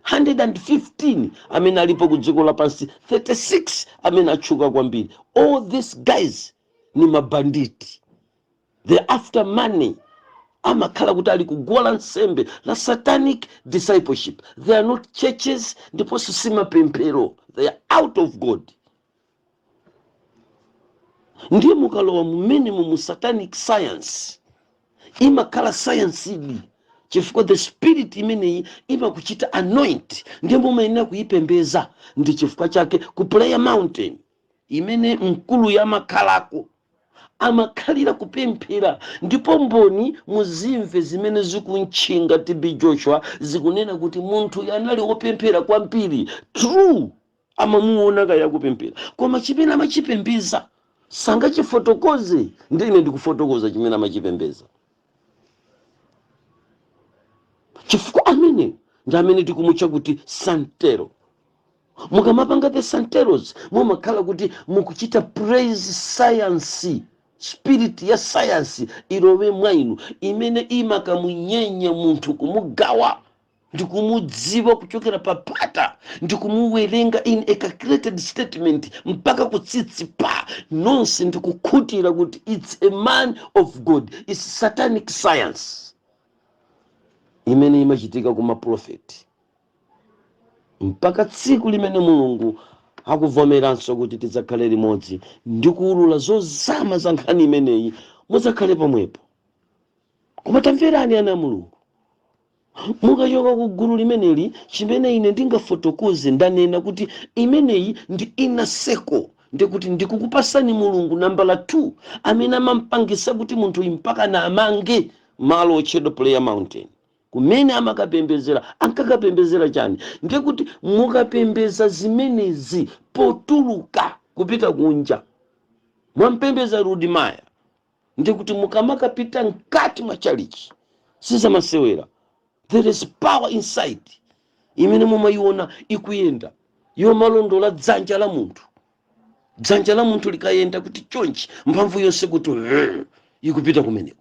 Speaker 1: 115 amene alipo ku dziko lapansi, 36 amene atchuka kwambiri, all these guys ni mabanditi. They after money. Amakhala kuti ali kuguwa la nsembe la satanic discipleship. They are not churches, ndiponso simapemphero. They are out of God. Ndiye mukalowa mumene mu satanic science, imakhala science idi, chifukwa the spirit imeneyi imakuchita anoint, ndiye mumayenera kuyipembeza. Ndi chifukwa chake ku Prayer Mountain imene mkulu yamakhalako, amakhalira kupemphera. Ndipo mboni muzimve zimene zikuntchinga TB Joshua, zikunena kuti munthu anali wopemphera kwambiri. True, amamuona kaya kupemphera, koma chimene amachipembeza sangachifotokoze. Ndine ndikufotokoza chimene amachipembeza, chifukwa amene ndi amene tikumutcha kuti Santero. Mukamapanga the Santeros, mumakhala kuti mukuchita praise science. Spirit ya science ilowe mwa inu, imene imakamunyenya munthu, kumugawa ndikumudziwa kuchokera paphata, ndikumuwerenga in a calculated statement mpaka kutsitsi pa nonse, ndikukhutira kuti it's a man of God. It's satanic science imene imachitika kuma prophet, mpaka tsiku limene Mulungu akuvomeranso kuti tidzakhale limodzi ndi kuwulula zozama za nkhani imeneyi. Mudzakhale pomwepo. Koma tamverani, ana a Mulungu, mukachoka ku gulu limeneli, chimene ine ndingafotokoze, ndanena kuti imeneyi ndi inner circle, ndikuti ndikukupasani mulungu nambala 2 amene amampangisa kuti munthu mpaka na amange malo otchedwa Prayer Mountain, kumene amakapembezera. Ankakapembezera chani? Ndikuti mukapembeza zimenezi, potuluka kupita kunja mwampembeza Rudimaya, ndikuti mukamakapita mkati mwa chalichi, sizamasewera. There is power inside imene mumayiona ikuyenda, yomalondola dzanja la munthu. Dzanja la munthu likayenda kuti chonchi, mphamvu yonse kuti ikupita kumeneko.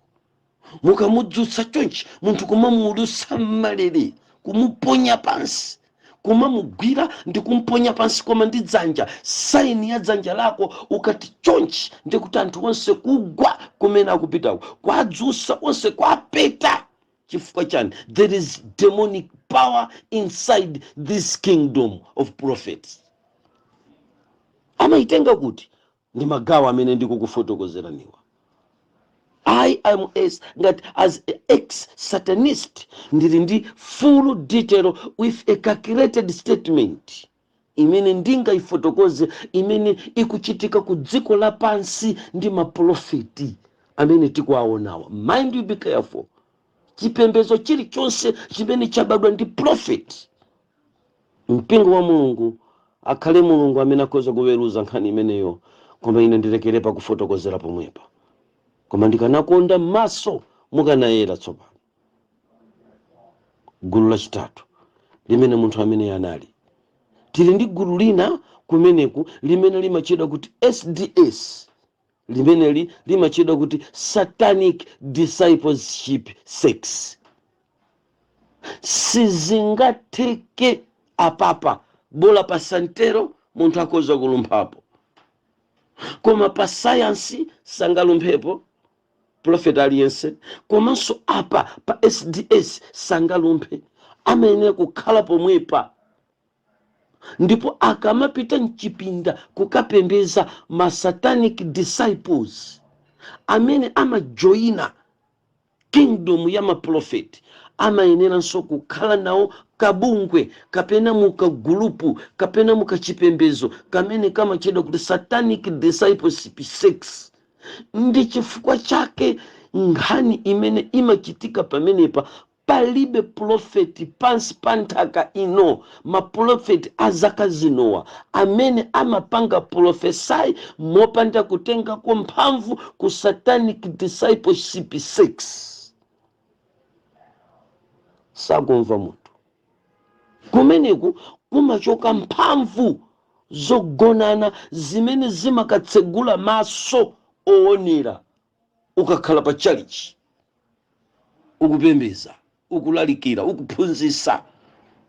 Speaker 1: Mukamudzutsa chonchi munthu, kumamuulutsa mmalere, kumuponya pansi, kumamugwira ndi kumponya pansi, koma ndi dzanja, sign ya dzanja lako ukati chonchi, ndikuti anthu onse kugwa kumene akupitako, kwadzutsa onse, kwapeta. Chifukwa chani? There is demonic power inside this kingdom of prophets. Amaitenga kuti? Ndi magawo amene ndikukufotokozeraniwa. I am as ngati as a ex satanist, ndili ndi full detail with a calculated statement imene ndingayifotokoze, imene ikuchitika ku dziko lapansi ndi maprofeti amene tikuwaonawa. Mind you, be careful. Chipembedzo chilichonse chimene chabadwa ndi prophet, mpingo wa Mulungu, akhale Mulungu amene akhoza kuweruza nkhani imeneyo, koma ine ndilekere pakufotokozera pomwepa. Koma ndikanakonda m'maso mukanayera. Tsopano gulu lachitatu limene munthu amene anali, tili ndi gulu lina kumeneku limene limatchedwa kuti SDS, limeneli limatchedwa kuti Satanic Discipleship Sex. Sizingatheke apapa, bola pa santero munthu akhoza kulumphapo, koma pa sayansi sangalumphepo prophet aliyense. Komanso apa pa SDS sangalumphe, amayenera kukhala pomwepa. Ndipo akamapita mchipinda kukapembeza, ma satanic disciples amene amajoyina kingdom ya maprofeti amayeneranso kukhala nawo kabungwe kapena mukagulupu kapena mukachipembezo kamene kamatchedwa kuti Satanic Discipleship 6. Ndi chifukwa chake nkhani imene imachitika pamenepa, palibe profeti pansi pa nthaka ino, maprofeti a zaka zinowa amene amapanga prophesy mopanda kutengako mphamvu ku Satanic Discipleship 6. Sakumva munthu. Kumeneku kumachoka mphamvu zogonana zimene zimakatsegula maso owonera. Ukakhala pa chalichi, ukupembeza, ukulalikira, ukuphunzitsa,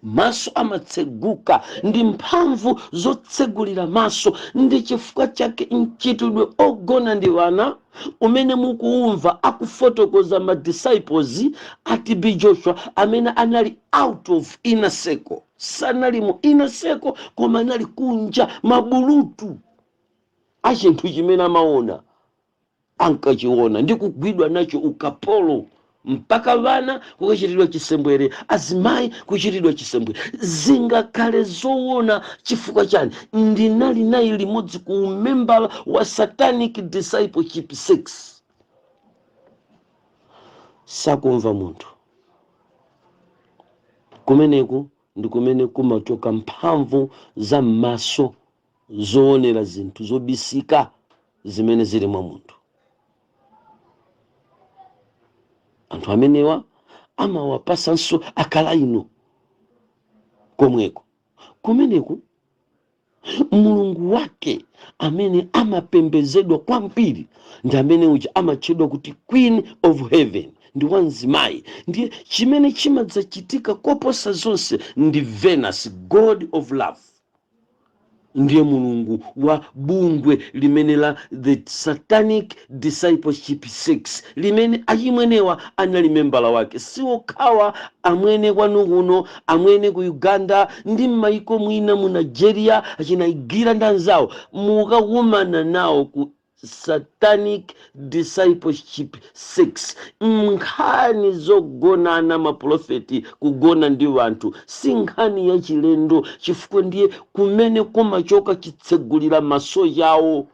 Speaker 1: maso amatseguka ndi mphamvu zotsegulira maso. Ndi chifukwa chake mchitidwe ogona ndi wana umene mukuumva akufotokoza ma disciples a TB Joshua amene anali out of inner circle, sanali mu inner circle koma anali kunja, mabulutu a chinthu chimene amaona, ankachiona ndi kugwidwa nacho ukapolo, mpaka vana kukachitidwa chisembwere, azimayi kuchitidwa chisembwere. Zingakhale zoona chifukwa chani? Ndinali naye limodzi ku umembala wa Satanic Discipleship 6. Sakumva munthu. Kumeneku ndi kumene kumachoka mphamvu za m'maso zoonera zinthu zobisika zimene zili mwa munthu. Anthu amenewa amawapasanso akalaino komweko. Kumeneku mulungu wake amene amapembedzedwa kwambiri ndi amene uja amatchedwa kuti Queen of Heaven, ndi wamzimayi. Ndiye chimene chimadzachitika koposa zonse ndi Venus, god of love, ndiye mulungu wa bungwe limene la the Satanic Discipleship 6 limene achimwenewa anali membala wake. Siwokhawa amwene kwanu kuno, amwene ku Uganda ndi m'mayiko mwina, mu Nigeria, achinayigira ndi anzawo, mukakumana nawo ku Satanic Discipleship 6. Nkhani zogonana, maprofeti kugona ndi wanthu si nkhani yachilendo, chifukwa ndiye kumene kumachoka chitsegulira maso yawo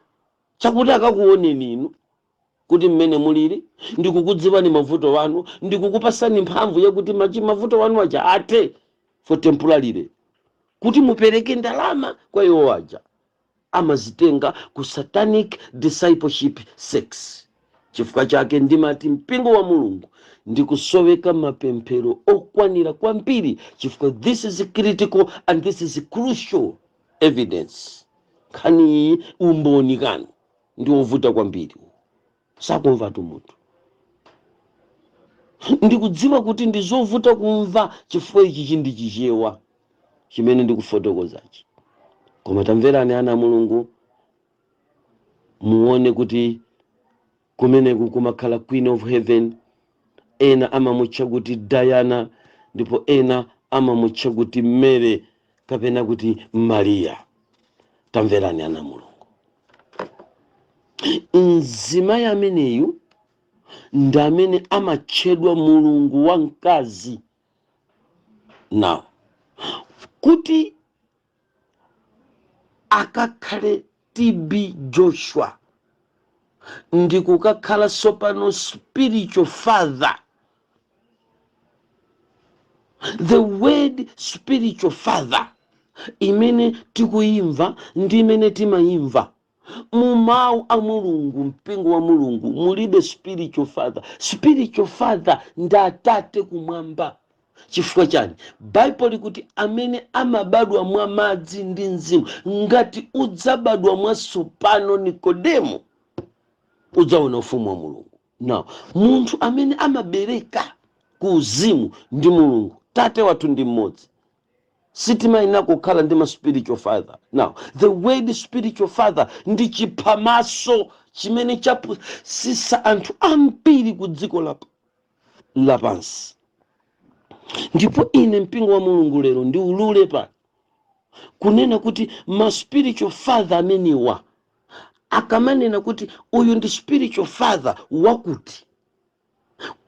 Speaker 1: chakuti akakuoneni inu kuti mmene mulili, ndikukudziwani mavuto wanu, ndikukupasani mphamvu yakuti mavuto wanu aja athe for temporarily, kuti mupereke ndalama kwa iwo aja. Amazitenga ku Satanic Discipleship 6. Chifukwa chake ndimati mpingo wa Mulungu ndikusoweka mapemphero okwanira kwambiri, chifukwa this is critical and this is crucial evidence. Nkhani iyi umboni kani ndi wovuta kwambiri, sakumvatu munthu. Ndikudziwa kuti ndi zovuta kumva chifukwa ichi ndi Chichewa chimene ndikufotokozachi, koma tamverani ana a Mulungu, muone kuti kumeneku kumakhala Queen of Heaven. Ena amamutcha kuti Diana, ndipo ena amamutcha kuti Mary kapena kuti Mariya. Tamverani ana a Mulungu, mzimayi ameneyu ndi amene amatchedwa mulungu wamkazi. Now, kuti akakhale TB Joshua ndi kukakhala sopano spiritual father, the word spiritual father imene tikuyimva ndi imene timayimva mu mawu a Mulungu, mpingo wa Mulungu, mulibe spiritual father. Spiritual father ndi Atate kumwamba. Chifukwa chani? Baibulo likuti amene amabadwa mwa madzi ndi mzimu, ngati udzabadwa mwatsopano, Nikodemo, udzaona ufumu wa Mulungu. Now, munthu amene amabereka ku uzimu ndi Mulungu Tate wathu, ndi mmodzi. Sitimayenera kukhala ndi ma spiritual father. Now, the word spiritual father ndi chiphamaso chimene chapusisa anthu ambiri ku dziko lapansi. Ndipo ine, mpingo wa Mulungu, lero ndiulule pano kunena kuti ma spiritual father ameniwa, akamanena kuti uyu ndi spiritual father wakuti,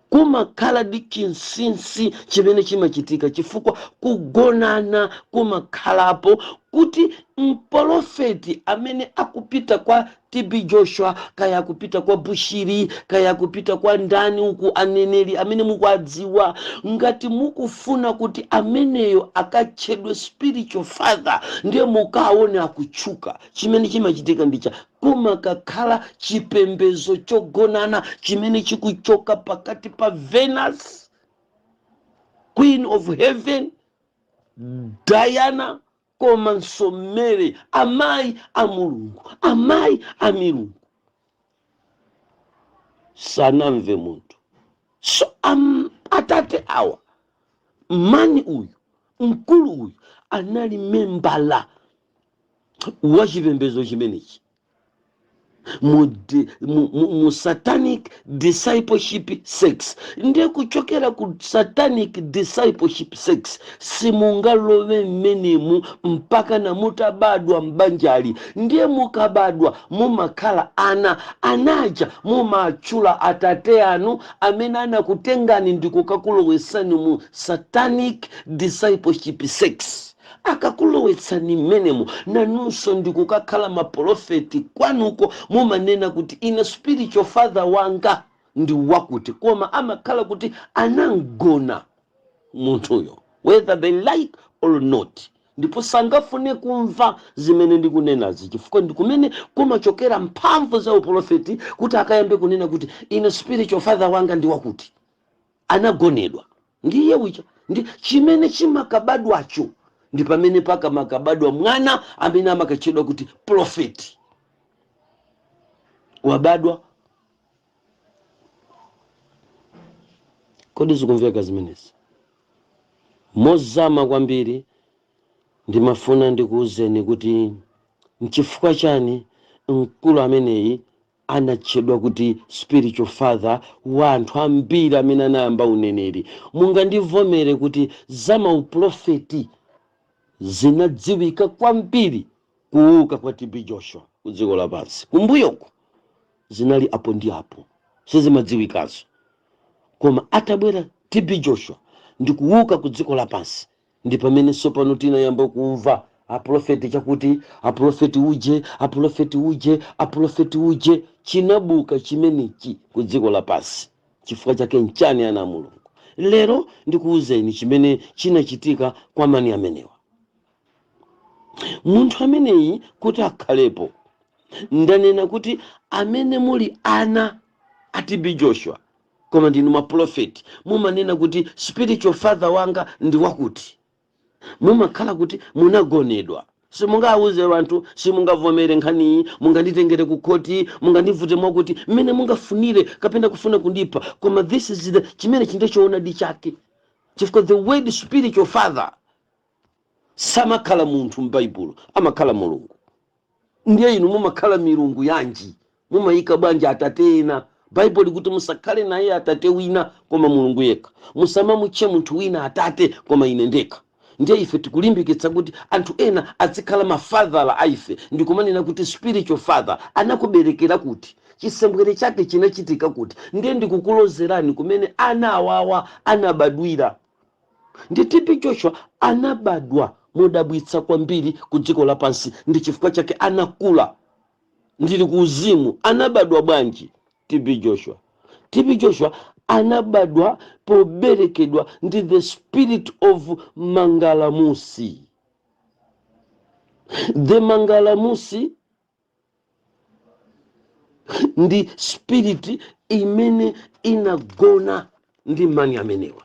Speaker 1: kumakhala ndi chinsinsi chimene chimachitika, chifukwa kugonana kumakhalapo, kuti mprofeti amene akupita kwa TB Joshua, kaya akupita kwa Bushiri, kaya akupita kwa ndani uku, aneneri amene mukuadziwa, ngati mukufuna kuti ameneyo akatchedwe spiritual father, ndiye mukaone akutchuka, chimene chimachitika ndicha kumakakhala chipembedzo chogonana chimene chikuchoka pakati pa Venus, Queen of Heaven, Diana, komanso Mary, amayi a Mulungu, amayi a milungu. Sanamve munthu. So atate awa, mani uyu, mkulu uyu anali membala wa chipembedzo chimenechi mu satanic discipleship sex. Ndiye kuchokera ku satanic discipleship sex, simungalowe mmenemu mpaka namutabadwa m'banjali. Ndiye mukabadwa mumakhala ana, anaja mumatchula atate anu amene anakutengani ndi kukakulowetsani mu satanic discipleship sex. Akakulowetsani mmenemo, nanunso ndikukakhala maprofeti kwanuko, mumanena kuti ine spiritual father wanga ndi wakuti, koma amakhala kuti anangona munthuyo, whether they like or not. Ndipo sangafune kumva zimene ndikunenazi, chifukwa ndi kumene kumachokera mphamvu za uprofeti, kuti akayambe kunena kuti ine spiritual father wanga ndi wakuti, anagonedwa ndiye uja. Ndi chimene chimakabadwacho, ndi pamene pakamakabadwa mwana amene amakatchedwa kuti profeti wabadwa. Kodi zikumveka zimenezi mozama kwambiri? Ndimafuna ndikuwuzeni kuti nchifukwa chani mkulu ameneyi anatchedwa kuti spiritual father wa anthu ambiri amene anayamba uneneri. Mungandivomere kuti za mauprofeti zinadziwika kwambiri kuuka kwa TB Joshua ku dziko lapansi. Kumbuyoko zinali apo ndi apo, sizimadziwikanso, koma atabwera TB Joshua ndi kuuka ku dziko lapansi, ndi pamene tsopano tinayamba kumva aprofeti chakuti, aprofeti uje, aprofeti uje, aprofeti uje. Chinabuka chimenechi ku dziko lapansi. Chifukwa chake nchani, ana a Mulungu? Lero ndikuwuzeni chimene chinachitika kwa mani amenewa. Munthu ameneyi kuti akhalepo, ndanena kuti amene muli ana a TB Joshua koma ndinu maprofeti, mumanena kuti spiritual father wanga ndi wakuti, mumakhala kuti munagonedwa. Simungawuze anthu, simungavomere nkhaniyi, munganditengere ku khoti, mungandivute mwakuti mmene mungafunire kapena kufuna kundipha, koma this is the chimene chinde choonadi chake, chifukwa the word spiritual father samakhala munthu m'Baibulo, amakhala Mulungu. Ndiye inu mumakhala milungu yanji? Mumayika bwanji atate ena? Baibulo likuti musakhale naye atate wina koma Mulungu yekha, musamamutche munthu wina atate koma ine ndekha. Ndiye ife tikulimbikitsa kuti anthu ena azikhala mafadhala a ife, ndikumanena kuti spiritual father anakuberekera kuti, chisembwere chake chinachitika kuti. Ndiye ndikukulozerani kumene ana awawa anabadwira. Ndi TB Joshua anabadwa modabwitsa kwambiri ku dziko lapansi, ndi chifukwa chake anakula ndili ku uzimu. Anabadwa bwanji TB Joshua? TB Joshua anabadwa poberekedwa ndi the spirit of Mangalamusi. The Mangalamusi ndi spirit imene inagona ndi mani amenewa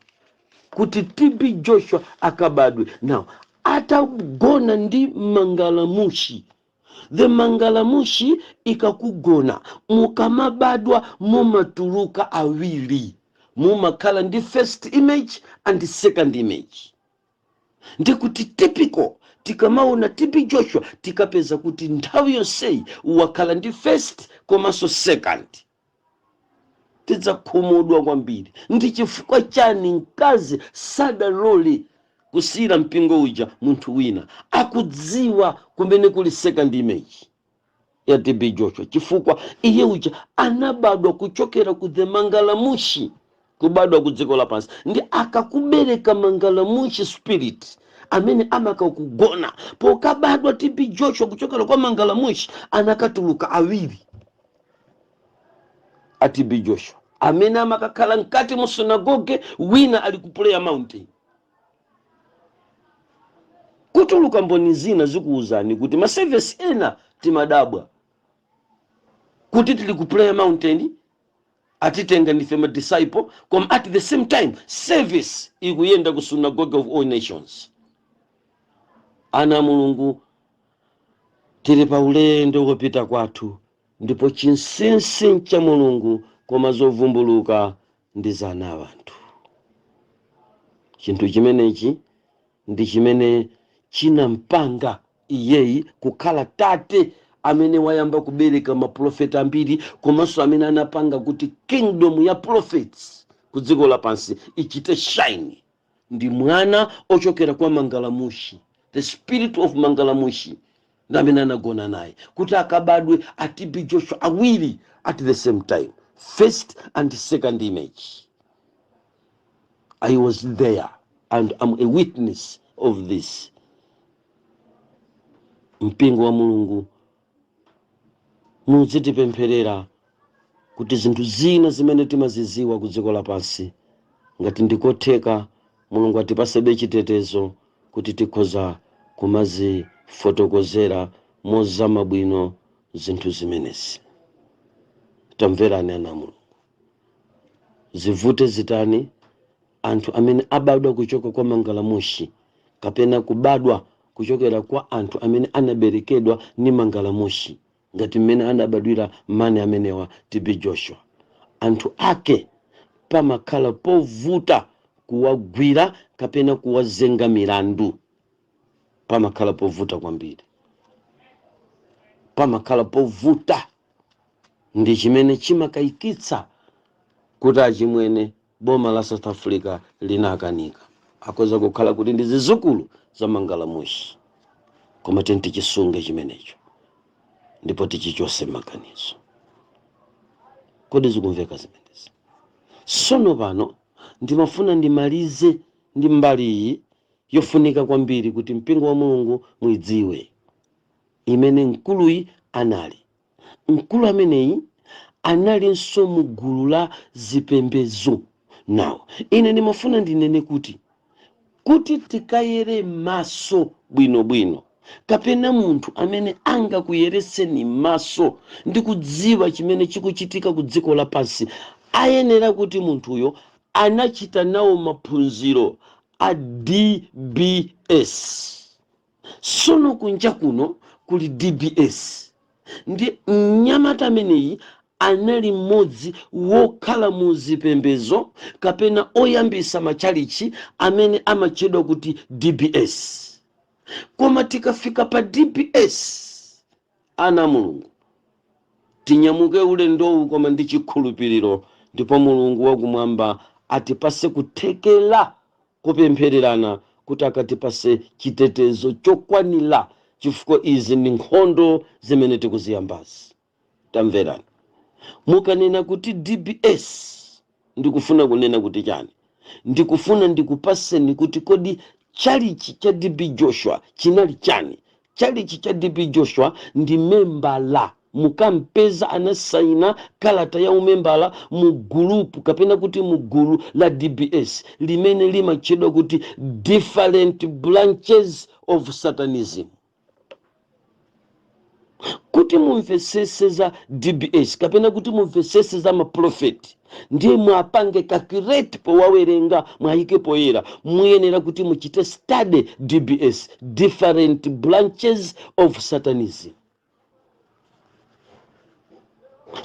Speaker 1: kuti TB Joshua akabadwe. Now, atagona ndi Mangalamushi, the Mangalamushi ikakugona, mukamabadwa mumatuluka awiri, mumakhala ndi first image and second image. Ndikuti typical, tikamaona TB Joshua tikapeza kuti nthawi yonseyi wakhala ndi first komanso second. Tidzakhumudwa kwambiri. Ndi chifukwa chani mkazi sadalole kusiyira mpingo uja munthu wina, akudziwa kumene kuli second image ya TB Joshua? Chifukwa iye uja anabadwa kuchokera ku the Mangalamushi, kubadwa ku dziko lapansi. Ndi akakubereka Mangalamushi spirit amene amakakugona, pokabadwa TB Joshua kuchokera kwa Mangalamushi, anakatuluka awiri a TB Joshua amene amakakhala mkati mu sunagoge, wina ali ku Prayer Mountain. Kutuluka mboni zina zikuwuzani kuti ma service ena timadabwa kuti tili ku Prayer Mountain, atitenga ndife ma disciple, koma at the same time service ikuyenda ku Synagogue of All Nations. Ana a Mulungu, tili pa ulendo wopita kwathu, ndipo chinsinsi cha Mulungu, koma zovumbuluka ndi za ana anthu. Chinthu chimenechi ndi chimene chinampanga iyeyi kukhala tate amene wayamba kubereka maprofeti ambiri, komanso amene anapanga kuti kingdom ya prophets ku dziko lapansi ichite shine. Ndi mwana ochokera kwa Mangalamushi, the spirit of Mangalamushi ndi amene anagona naye kuti akabadwe a TB Joshua awiri at the same time, first and second image. I was there and I'm a witness of this. Mpingo wa Mulungu, muzitipempherera kuti zinthu zina zimene timaziziwa ku dziko lapansi, ngati ndikotheka, Mulungu atipasebe chitetezo kuti tikhoza kumazifotokozera mozama bwino zinthu zimenezi. Tamverani, ana a Mulungu, zivute zitani, anthu amene abadwa kuchoka kwa Mangalamushi kapena kubadwa kuchokera kwa anthu amene anaberekedwa ni Mangalamushi, ngati mmene anabadwira mani amenewa TB Joshua, anthu ake pamakhala povuta kuwagwira kapena kuwazenga milandu. Pamakhala povuta kwambiri, pamakhala povuta. Ndi chimene chimakayikitsa kuti achimwene boma la South Africa linakanika, akhoza kukhala kuti ndi zizukulu za Mangalamushi. Koma teni tichisunge chimenecho ndipo tichichose maganizo. Kodi zikumveka zimenezi? Sono pano ndimafuna ndimalize ndi mbali iyi yofunika kwambiri kuti mpingo wa Mulungu muidziwe imene mkuluyi anali. Mkulu ameneyi analinso mu gulu la zipembedzo. Nawo ine ndimafuna ndinene kuti tikayere maso bwinobwino, kapena munthu amene angakuyeretseni maso ndi kudziwa chimene chikuchitika ku dziko lapansi, ayenera kuti munthuyo anachita nawo maphunziro a DBS. Sono kunja kuno kuli DBS. Ndi mnyamata ameneyi anali mmodzi wokhala mu zipembezo kapena oyambisa matchalichi amene amatchedwa kuti DBS. Koma tikafika pa DBS, ana Mulungu, tinyamuke ulendowu koma ndi chikhulupiriro, ndipo Mulungu wakumwamba atipase kuthekera kupemphererana kuti akatipase chitetezo chokwanira, chifukwa izi ndi nkhondo zimene tikuziyambazi. Tamverani, mukanena kuti DBS, ndikufuna kunena kuti chani? Ndikufuna ndikupaseni kuti kodi chalichi cha TB Joshua chinali chani? Chalichi cha TB Joshua ndi membala, mukampeza anasaina kalata ya umembala mu gulupu kapena kuti mu gulu la DBS limene limatchedwa kuti Different Branches of Satanism. Kuti mumvesese za DBS kapena kuti mumvesese za maprofeti, ndiye mwapange calculate powawerenga, mwayike poyera, muyenera kuti muchite study DBS, Different Branches of Satanism.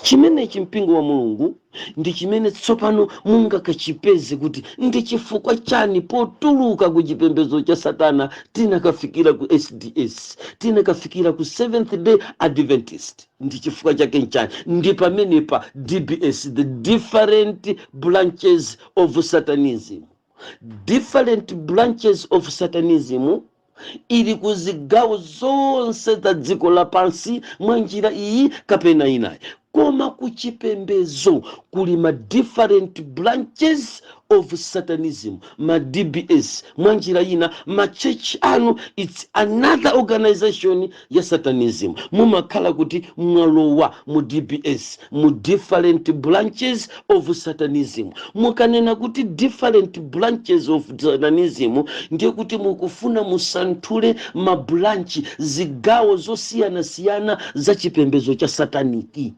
Speaker 1: Chimenechi, mpingo wa Mulungu, ndi chimene tsopano mungakachipeze kuti ndi chifukwa chani potuluka ku chipembedzo cha satana tinakafikira ku SDS, tinakafikira ku Seventh Day Adventist. Ndi chifukwa chake nchani? Ndi pamenepa DBS, the Different Branches of Satanism. Different Branches of Satanism ili ku zigawo zonse za dziko lapansi mwa njira iyi kapena inayi, koma ku chipembedzo kuli ma different branches of satanism, ma DBS. Mwa njira ina, ma church anu, it's another organization ya satanism. Mumakhala kuti mwalowa mu DBS, mu Different Branches of Satanism. Mukanena kuti Different Branches of Satanism, ndiye kuti mukufuna musanthule ma branch, zigawo zosiyanasiyana za chipembedzo cha sataniki.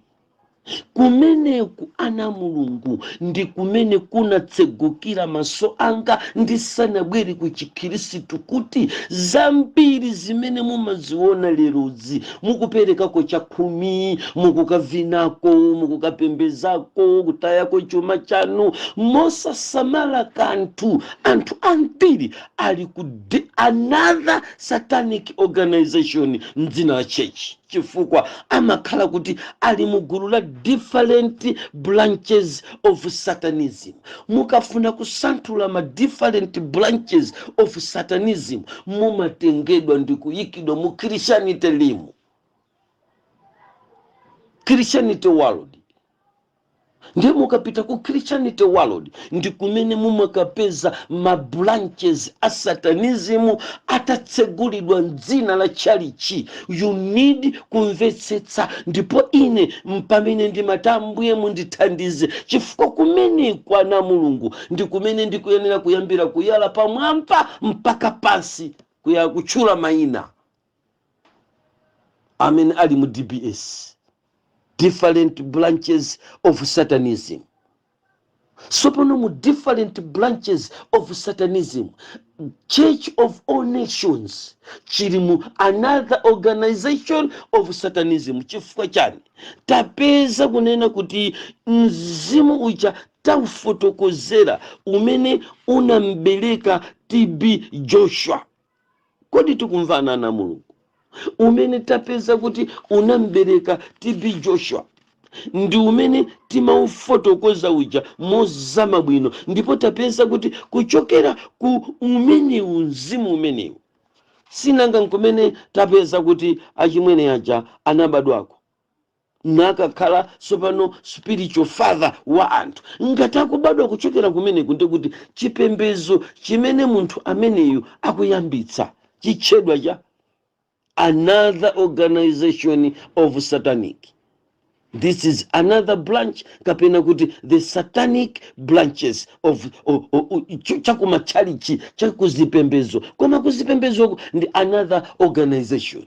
Speaker 1: Kumeneku, ana Mulungu, ndi kumene kunatsegukira maso anga ndisanabwere ku Chikhirisitu, kuti zambiri zimene mumaziona lerozi, mukuperekako chakhumi, mukukavinako, mukukapembezako, kutayako chuma chanu mosasamala kanthu, anthu ambiri ali ku another satanic organization mdzina la church, chifukwa amakhala kuti ali mu gulu la Different Branches of Satanism. Mukafuna kusanthula ma different branches of satanism, mumatengedwa ndi kuyikidwa mu Christianity limu, Christianity world. Ndiye mukapita ku Christianity world, ndi kumene mumakapeza ma branches a satanism atatsegulidwa mdzina la chalichi. You need kumvetsetsa. Ndipo ine mpamene ndimati, Ambuye mundithandize, chifukwa kumeneko, ana Mulungu, ndi kumene ndikuyenera kuyambira kuyala pamwamba mpaka pansi, kuya kutchula mayina amene ali mu DBS, Different Branches of Satanism. Sopano mu Different Branches of Satanism, Church of All Nations chili mu another organization of satanism. Chifukwa chani? Tapeza kunena kuti mzimu uja taufotokozera umene unambereka TB Joshua, kodi tikumvana na Mulungu? Umene tapeza kuti unambereka TB Joshua ndi umene timaufotokoza uja mozama bwino. Ndipo tapeza kuti kuchokera ku umenewu, mzimu umenewu, sinanga nkumene tapeza kuti achimwene aja anabadwako nakakhala sopano spiritual father wa anthu. Ngati akubadwa kuchokera kumeneku, ndikuti chipembedzo chimene munthu ameneyu akuyambitsa chitchedwa cha another organization of satanic. This is another branch kapena kuti the satanic branches of chakumatchalichi, chakuzipembezo. Koma kuzipembezoko ndi another organization.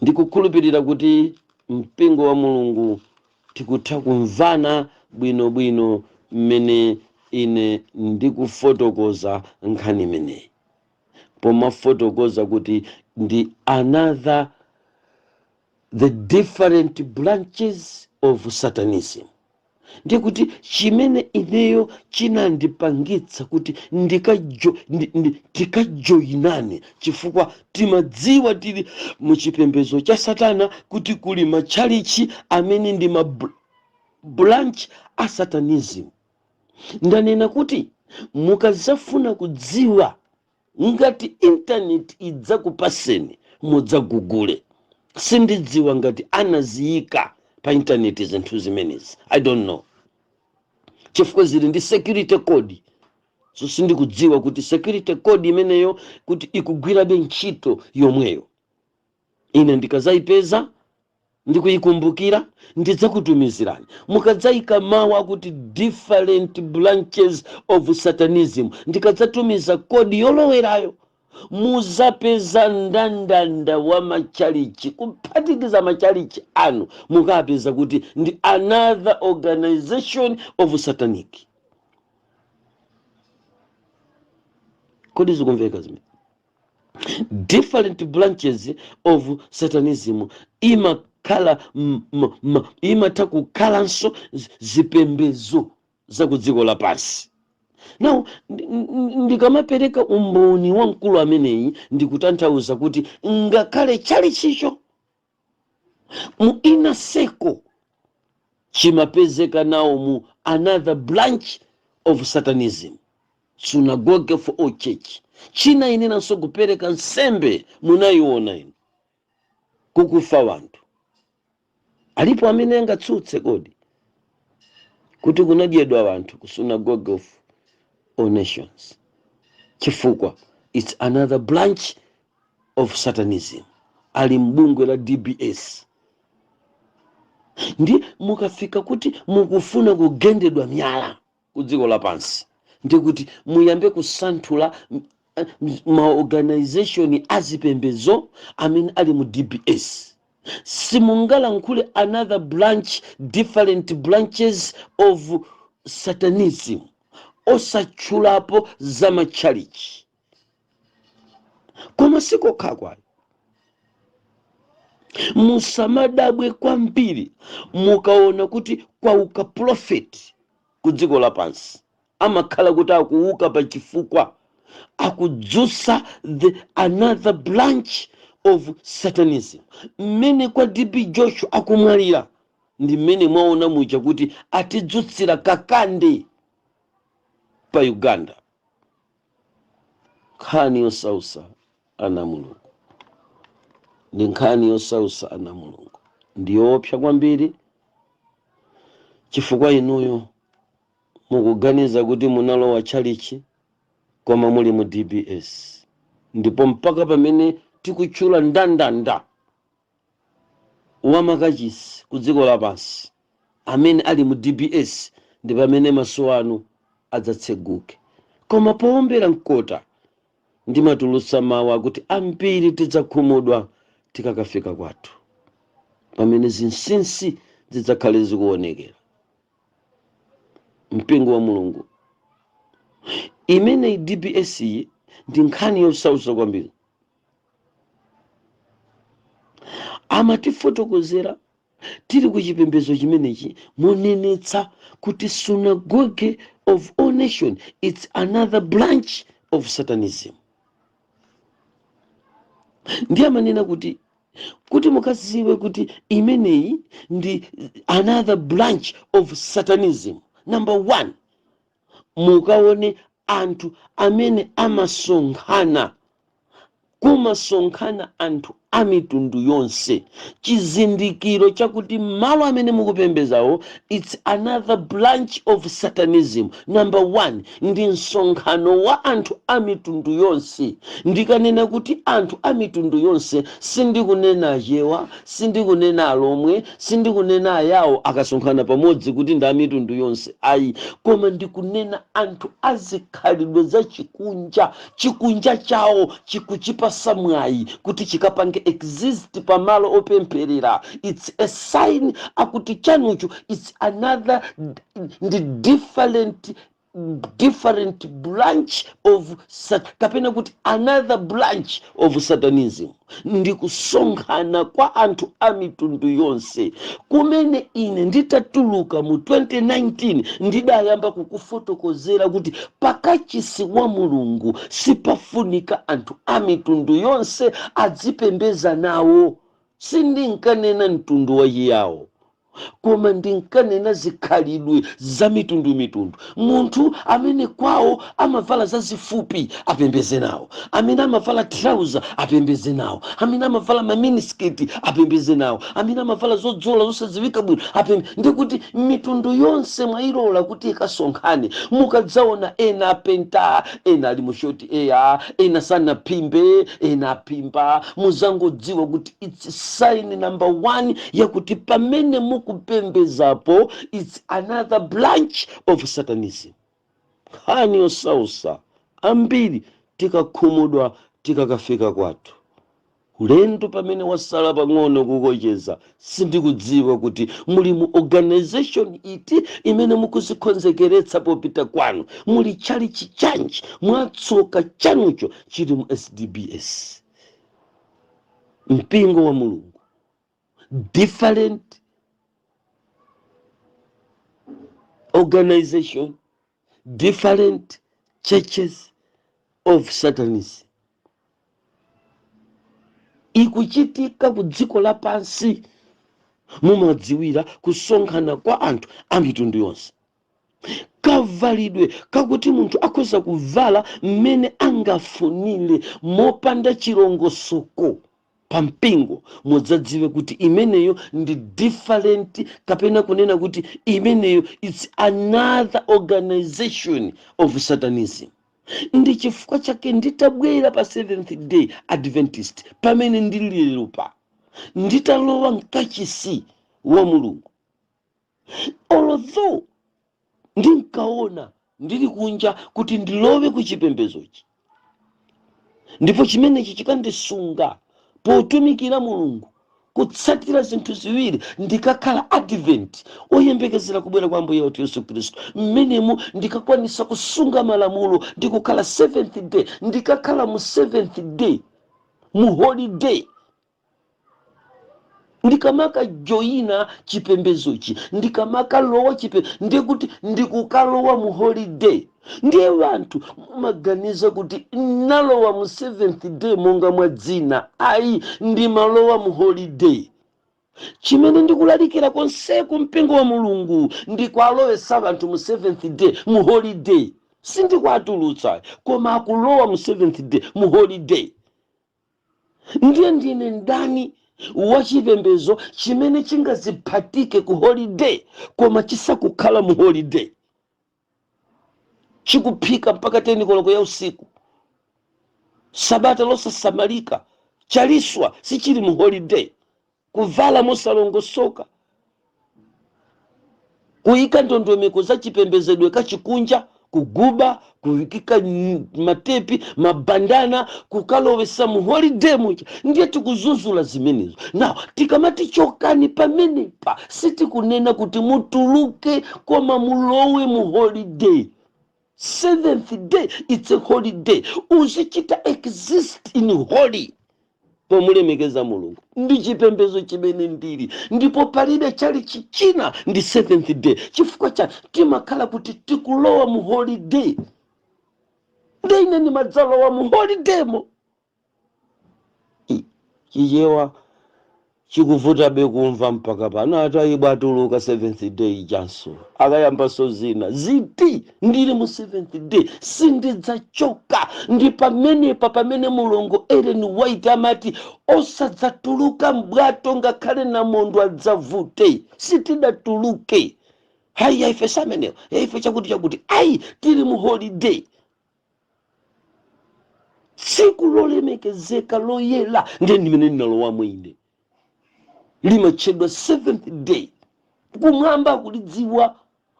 Speaker 1: Ndikukhulupirira kuti mpingo wa Mulungu tikutha kumvana bwinobwino mmene ine ndikufotokoza nkhani imeneyi. Potsiriza, Pomafotokoza kuti ndi another, the different branches of Satanism, ndiye kuti chimene ineyo chinandipangitsa kuti tikajoyinane, chifukwa timadziwa tili muchipembedzo cha satana kuti kuli matchalichi amene ndi ma branch a Satanism. Ndanena kuti mukadzafuna kudziwa, ngati intaneti idzakupaseni, mudzagugule. Sindidziwa ngati anaziyika pa intaneti zinthu zimenezi, I don't know, chifukwa zili ndi security code. So sindikudziwa kuti security code imeneyo kuti ikugwirabe ntchito yomweyo. Ine ndikazayipeza ndikuyikumbukira, ndidzakutumizirani. Mukadzayika mawu akuti "different branches of Satanism", ndikadzatumiza code yolowerayo, muzapeza ndandanda wa machalichi, kuphatikiza machalichi anu, mukapeza kuti ndi another organization of satanic. Kodi zikumveka zimene? Different branches of Satanism imakhala imatha kukhalanso zipembedzo za ku dziko lapansi. Now ndikamapereka umboni wa mkulu ameneyi, ndikutanthauza kuti ngakhale chalichicho mu inner circle chimapezeka nawo mu another branch of Satanism. Synagogue for All Church chinayeneranso kupereka nsembe. Munayiona inu kukufa wanthu. Alipo amene angatsutse kodi kuti kunadyedwa wanthu ku Synagogue of All Nations? Chifukwa it's another branch of Satanism, ali mbungwe la DBS. Ndi mukafika kuti mukufuna kugendedwa miyala ku dziko lapansi, ndikuti muyambe kusanthula maorganization azipembedzo amene ali mu DBS. Simungalankhule another branch, different branches of Satanism, osatchulapo za matchalichi. Koma sikokhakwayo. Musamadabwe kwambiri mukaona kuti kwauka prophet ku dziko lapansi, amakhala kuti akuuka pa chifukwa akudzutsa the another branch of Satanism. Mmene kwa DB Joshua akumwalira, ndi mmene mwaona muja kuti atidzutsira Kakande pa Uganda. Nkhani yosausa, ana Mulungu, ndi nkhani yosausa, ana Mulungu, ndi yoopsa kwambiri, chifukwa inuyo mukuganiza kuti munalowa tchalichi, koma muli mu DBS. Ndipo mpaka pamene tikutchula ndandanda wa makachisi ku dziko lapansi amene ali mu DBS, ndi pamene maso anu adzatseguke. Koma powombera mkota, ndimatulutsa mawu akuti ambiri tidzakhumudwa tikakafika kwathu, pamene zinsinsi zidzakhale zikuonekera. Mpingo wa Mulungu, imene DBS iyi ndi nkhani yosautsa kwambiri. Amatifotokozera tili ku chipembedzo chimenechi monenetsa kuti Synagogue of All Nation, it's another branch of Satanism. Ndiye amanena kuti mukaziwe kuti imeneyi ndi another branch of Satanism, number one, mukaone anthu amene amasonkhana. Kumasonkhana anthu a mitundu yonse, chizindikiro chakuti malo amene mukupembezawo, it's another branch of Satanism, number one, ndi msonkhano wa anthu a mitundu yonse. Ndikanena kuti anthu a mitundu yonse, sindikunena Achewa, sindikunena Alomwe, sindikunena Ayawo akasonkhana pamodzi kuti ndi a mitundu yonse, ayi, koma ndikunena anthu azikhalidwe za chikunja. Chikunja chawo chikuchipasa mwayi kuti chikapange exist pamalo opempherera. It's a sign akuti chanucho, it's another, ndi different Different branch of kapena kuti another branch of Satanism ndi kusonkhana kwa anthu a mitundu yonse, kumene ine nditatuluka mu 2019 ndidayamba kukufotokozera kuti pakachisi wa Mulungu sipafunika anthu a mitundu yonse adzipembeza nawo. Sindinkanena mtundu wachiyawo, koma ndinkanena zikhalidwe za mitundumitundu. Munthu amene kwawo amavala zazifupi apembeze nawo, amene amavala trouser apembeze nawo, amene amavala ma miniskirt apembeze nawo, amene amavala zodzola zosadziwika bwino apembe. Ndikuti mitundu yonse mwayilola kuti ikasonkhane. Mukadzaona ena apenta, ena ali mu short hair, ena sanaphimbe, ena aphimba, muzangodziwa kuti it's sign number one yakuti pamene mukupembezapo it's another branch of Satanism. Nkhani yosausa ambiri tikakhumudwa tikakafika kwathu, ulendo pamene wasala pang'ono kukocheza, sindikudziwa kuti muli mu organization iti imene mukuzikonzekeretsa popita kwanu. Muli chalichi chanji? Mwatsoka chanucho chili mu SDBS, mpingo wa Mulungu. Different organization, different churches of Satanism ikuchitika ku dziko lapansi. Mumadziwira kusonkhana kwa anthu a mitundu yonse, kavalidwe kakuti munthu akhoza kuvala mmene angafunire mopanda chilongosoko pa mpingo, mudzadziwe kuti imeneyo ndi different, kapena kunena kuti imeneyo it's another organization of Satanism. Ndi chifukwa chake nditabwera pa Seventh Day Adventist, pamene ndili lero pa, nditalowa mkachisi wa Mulungu, although ndinkaona ndili kunja kuti ndilowe ku chipembezochi ndipo chimenechi chikandisunga potumikira Mulungu, kutsatira zinthu ziwiri: ndikakhala Advent oyembekezera kubwera kwa Ambuye wathu Yesu Khristu, mmenemu ndikakwanisa kusunga malamulo ndikukhala Seventh Day, ndikakhala mu seventh day, mu holiday. Ndikamakajoyina chipembezochi, ndikamakalowa chipe, ndikuti ndikukalowa mu holiday. Ndiye wanthu mumaganiza kuti nalowa mu Seventh Day monga mwa dzina. Ayi, ndimalowa mu holiday. Chimene ndikulalikira konseku, mpingo wa Mulungu, ndikualowesa anthu mu Seventh Day, mu holiday. Sindikuatulutsa, koma akulowa mu Seventh Day, mu holiday. Ndiye ndine ndani wachipembezo chimene chingaziphatike ku holiday koma chisakukhala mu holiday, chikuphika mpaka 10 koloko ya usiku, sabata losasamalika, chaliswa sichili mu holiday, kuvala mosalongosoka, kuyika ndondomeko za chipembezedwe kachikunja, kuguba, kuyikika matepi, mabandana, kukalowesa mu holiday muja? Ndiye tikuzuzula zimenezo. Now, tikamati chokani pamenepa, sitikunena kuti mutuluke, koma mulowe mu holiday. Seventh Day, it's a holiday. Uzichita exist in holy pomulemekeza Mulungu. Ndi chipembezo chimene ndili, ndipo palibe chali chichina, ndi Seventh Day. Chifukwa cha timakhala kuti tikulowa mu holiday. Ndi ine ndimadzalowa mu holidaymo. Chichewa chikuvutabe kumva mpaka pano. Atayibwatuluka Seventh Day ichanso, akayambanso zina ziti. Ndili mu Seventh Day, sindidzachoka. Ndi pamenepa pamene Mulungu Ellen White amati osadzatuluka mbwato ngakhale namondwe adzavute. Sitidatuluke. Hayi, ife samenewo, ife chakuti chakuti. Ayi, tili mu holiday, tsiku lolemekezeka, loyera. Ndiye ndimene ndinalowamo ine, limatchedwa Seventh Day. Kumwamba kulidziwa,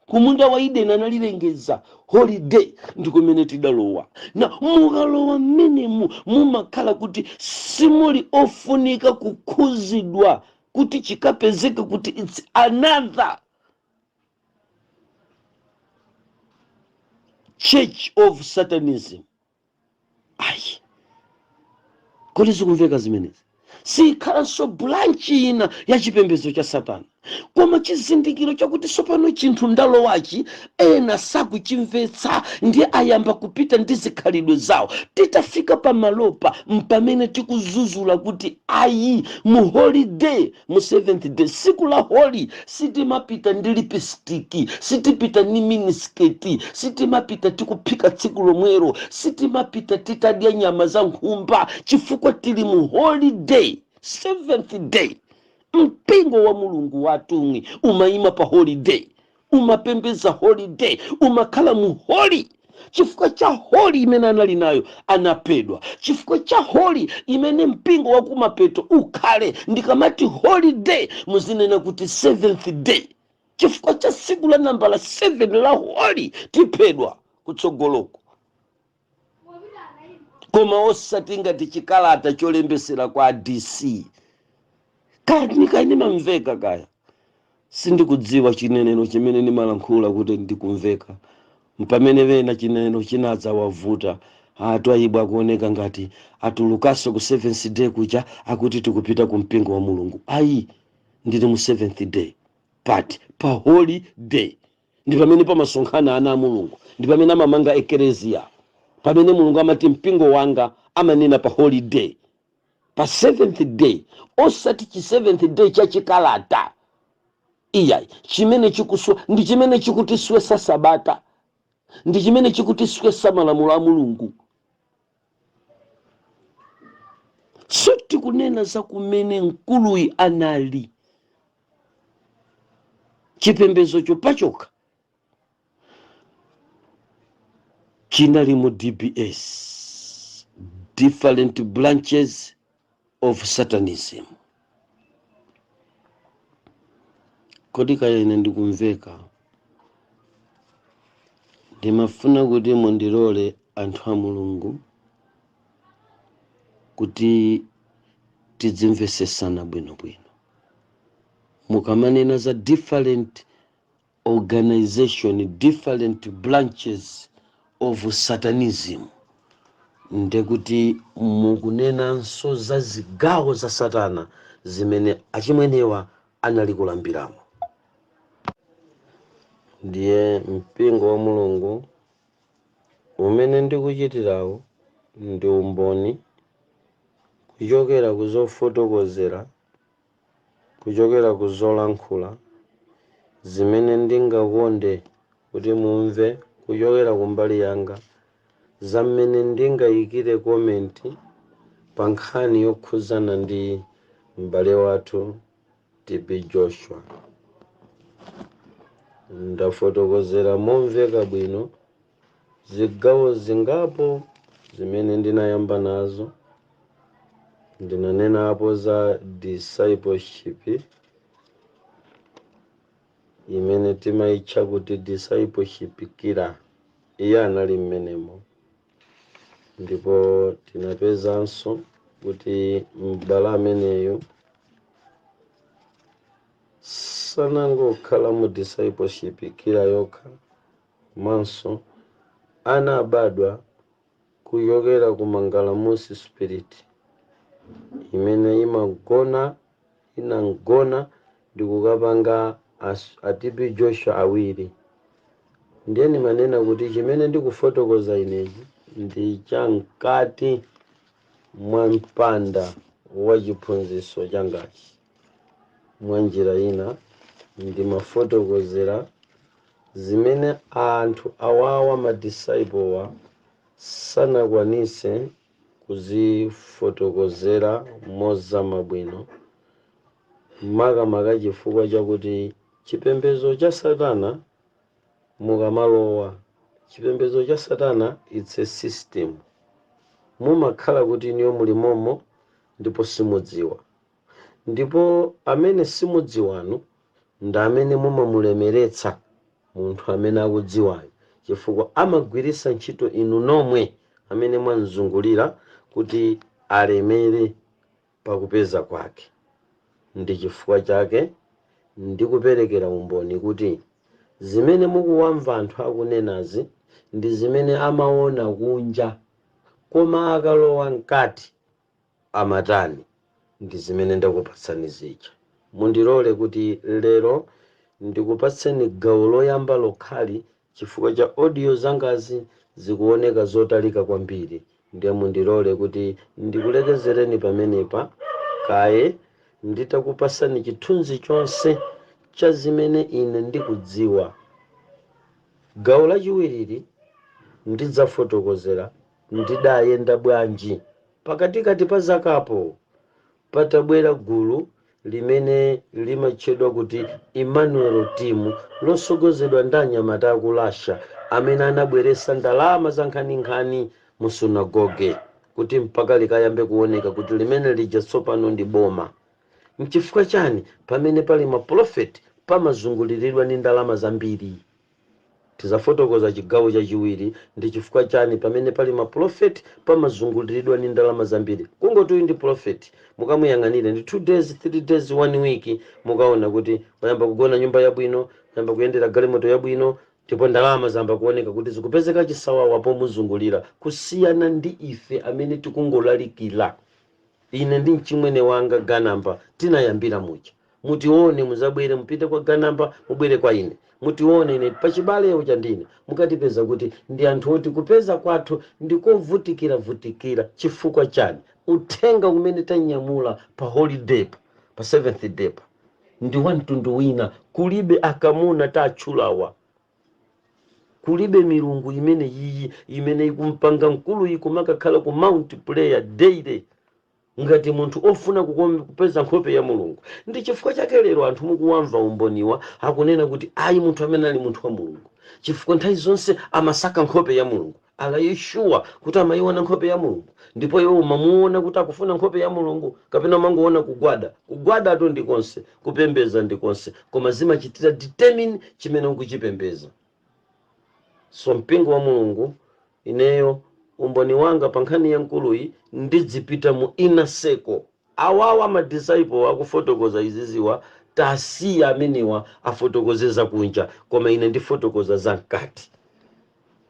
Speaker 1: kumunda wa Edeni analilengeza holiday, ndikumene tidalowa. Na mukalowa mmenemu, mumakhala kuti simuli ofunika kukhuzidwa kuti chikapezeke kuti it's another Church of Satanism. Ayi, kodi zikumveka zimenezi? Sikhalanso branch ina ya chipembedzo cha satana, koma chizindikiro chakuti tsopano chinthu ndalowachi ena sakuchimvetsa, ndiye ayamba kupita ndi zikhalidwe zawo. Titafika pamalopa mpamene tikuzuzula kuti ayi, mu holiday, mu seventh day, siku la holy, sitimapita ndi lipstick, sitipita ndi miniskirt, sitimapita tikuphika tsiku lomwero, sitimapita titadya nyama za nkhumba, chifukwa tili mu holiday, seventh day. Mpingo wa Mulungu wa atumwi umayima pa holiday, umapembedza holiday, umakhala mu holy. Chifukwa cha holy imene anali nayo anaphedwa. Chifukwa cha holy imene mpingo wa kumapeto ukhale, ndikamati holiday muzinena kuti seventh day, chifukwa cha tsiku la nambala 7 la holy tiphedwa kutsogoloko, koma osati ngati chikalata cholembesera kwa DC. Kani kaine mamveka kaya sindikudziwa chinenero chimene ndimalankhula kuti ndikumveka. Mpamene vena chinenero chinadza wavuta atu ayibwa kuoneka ngati atulukanso ku seventh day kuja, akuti tikupita ku mpingo wa Mulungu. Ayi, ndili mu seventh day, but pa holy day ndi pamene pamasonkhana ana a Mulungu, ndi pamene amamanga ekereziya, pamene Mulungu amati mpingo wanga amanena pa holy day, pa seventh day, osati chi seventh day chachikalata iyayi, chimene chikuswa ndi chimene chikutiswesa sabata, ndi chimene chikutiswesa malamulo a Mulungu. So tikunena za kumene mkuluyi anali, chipembezocho pachokha chinali mu DBS, different branches of Satanism. Kodi kaya ine ndikumveka? Ndimafuna kuti mundilole anthu a Mulungu kuti tidzimvesesana bwinobwino. Mukamanena za different organization, different branches of Satanism, ndekuti mukunenanso za zigawo za satana zimene achimwenewa anali kulambiramo. Ndiye mpingo wa Mulungu umene ndikuchitirawo ndi umboni kuchokera ku zofotokozera, kuchokera ku zolankhula zimene ndingakonde kuti mumve kuchokera kumbali yanga za mmene ndingayikire comment pa nkhani yokhuzana ndi m'bale wathu TB Joshua. Ndafotokozera momveka bwino zigawo zingapo zimene ndinayamba nazo. Ndinanenapo za discipleship imene timayitcha kuti discipleship killer, iye anali mmenemo, ndipo tinapezanso kuti m'bale ameneyo sanangokhala mu discipleship killer yokha, komanso anabadwa kuchokera ku Mangalamusi spirit imene imagona, inagona ndi kukapanga a TB Joshua awiri. Ndiye ndimanena kuti chimene ndikufotokoza inechi ndi chamkati mwa mpanda wa chiphunzitso changachi. Mwa njira ina ndimafotokozera zimene anthu awawa ma disciple sanakwanise kuzifotokozera mozama bwino, makamaka chifukwa chakuti chipembedzo cha satana, mukamalowa chipembedzo cha satana, it's a system, mumakhala kuti niyo muli momo ndipo simudziwa, ndipo amene simudziwanu ndi amene mumamulemeretsa munthu amene akudziwayo, chifukwa amagwiritsa ntchito inu nomwe amene mwamzungulira kuti alemere pakupeza kwake. Ndi chifukwa chake ndikuperekera umboni kuti zimene mukuwamva anthu akunenazi Ndi zimene amaona kunja, koma akalowa mkati amatani? Ndi zimene ndakupatsani zija. Mundilole kuti lero ndikupatseni gawo loyamba lokhali, chifukwa cha audio zangazi zikuoneka zotalika kwambiri. Ndiye mundilole kuti ndikulekezereni pamenepa kaye, nditakupasani chithunzi chonse cha zimene ine ndikudziwa. Gawo lachiwiriri ndidzafotokozera ndidayenda bwanji pakatikati pa zakapo, patabwera gulu limene limatchedwa kuti Emmanuel Team, losogozedwa ndi anyamata aku Russia amene anabweretsa ndalama za nkhaninkhani mu sunagoge, kuti mpaka likayambe kuoneka kuti limene lija tsopano ndi boma. Nchifukwa chani pamene pali maprofeti pamazunguliridwa ndi ndalama zambiri? Tizafotokoza chigawo chachiwiri, ndi chifukwa chani pamene pali maprofeti pamazunguliridwa ndi ndalama zambiri. Kungoti uyu ndi profeti, mukamuyang'anire ndi 2 days, 3 days, 1 week, mukaona kuti wayamba kugona nyumba yabwino, wayamba kuyendera galimoto yabwino, ndipo ndalama zamba kuoneka kuti zikupezeka chisawawa pomuzungulira, kusiyana ndi ife amene tikungolalikira. Ine ndi mchimwene wanga Ganamba tinayambira muja. Mutione, muzabwere, mupite kwa Ganamba, mubwere kwa ine, mutione ine pachibale uja ndine, mukatipeza kuti ndi anthu oti kupeza kwathu ndikovutikira vutikira. Chifukwa chani? Uthenga umene tanyamula pa holiday, pa seventh day pa, ndi wa mtundu wina. Kulibe akamuna tatchulawa, kulibe milungu imene iyi imene ikumpanga mkulu ikumakakhala ku Mount Prayer daily ngati munthu ofuna kupeza nkhope ya Mulungu. Ndi chifukwa chake lero anthu mukuwamva umboniwa akunena kuti ayi, munthu amene ali munthu wa Mulungu, chifukwa nthawi zonse amasaka nkhope ya Mulungu. Ala Yeshuwa kuti amayiona nkhope ya Mulungu, ndipo iwe umamuona kuti akufuna nkhope ya Mulungu, kapena umangoona kugwada? Kugwada to ndikonse, kupembeza ndikonse, koma zimachitira determine chimene ukuchipembeza. So mpingo wa Mulungu, ineyo umboni wanga pa nkhani ya mkuluyi, ndidzipita mu inner circle. Awawa ma disciple akufotokoza iziziwa, tasiya amenewa afotokozeza kunja, koma ine ndifotokoza za mkati.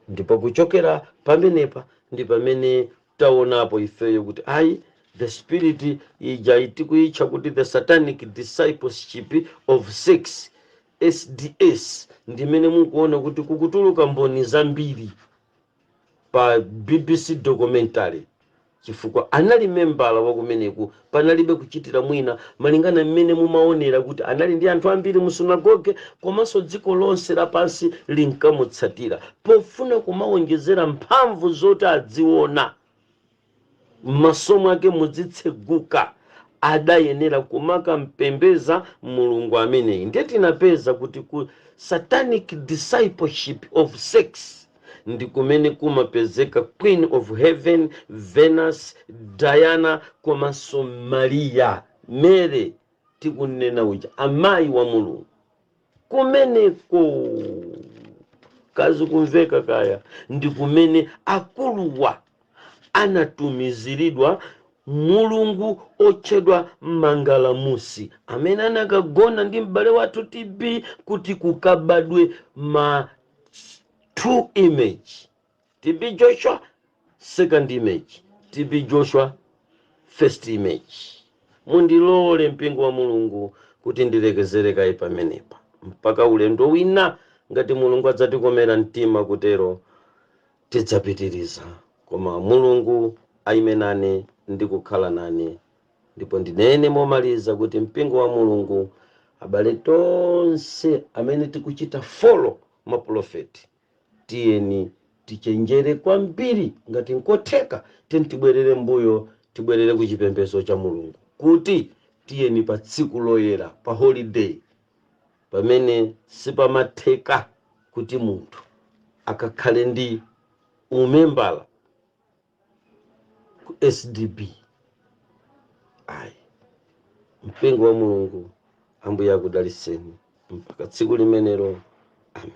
Speaker 1: Ndipo kuchokera pamenepa ndi pamene taonapo ifeyo kuti ayi, the spirit ija itikuitcha kuti the Satanic Discipleship of Sex, SDS, ndimene mukuona kuti kukutuluka mboni zambiri pa BBC documentary, chifukwa anali membala wakumeneku. Panalibe kuchitira mwina malingana mmene mumaonera kuti anali ndi anthu ambiri mu sunagoge, komanso dziko lonse lapansi linkamutsatira. Pofuna kumawonjezera mphamvu zoti adziona m'maso mwake mudzitseguka, adayenera kumakampembeza Mulungu ameneyi. Ndiye tinapeza kuti ku Satanic Discipleship of Sex ndi kumene kumapezeka Queen of Heaven, Venus, Diana, komanso Maria, Mary tikunena uja, amayi wa Mulungu. Kumeneko kazi kumveka kaya, ndi kumene akuluwa anatumiziridwa mulungu otchedwa Mangalamusi, amene anakagona ndi m'bale wathu TB kuti kukabadwe ma two image: TB Joshua second image, TB Joshua first image. Mundilole, mpingo wa Mulungu, kuti ndilekezere kaye pamenepa mpaka ulendo wina. Ngati Mulungu adzatikomera mtima kutero, tidzapitiriza. Koma Mulungu ayime nane ndi kukhala nane. Ndipo ndinene momaliza kuti mpingo wa Mulungu, abale tonse amene tikuchita follow maprofeti, tiyeni tichenjere kwambiri. Ngati nkotheka, tiyeni tibwerere mbuyo, tibwerere ku chipembedzo cha Mulungu, kuti tiyeni pa tsiku loyera, pa holiday, pamene sipamatheka kuti munthu akakhale ndi umembala ku SDB ayi. Mpingo wa Mulungu, Ambuye akudalitseni mpaka tsiku limenelo. Amen.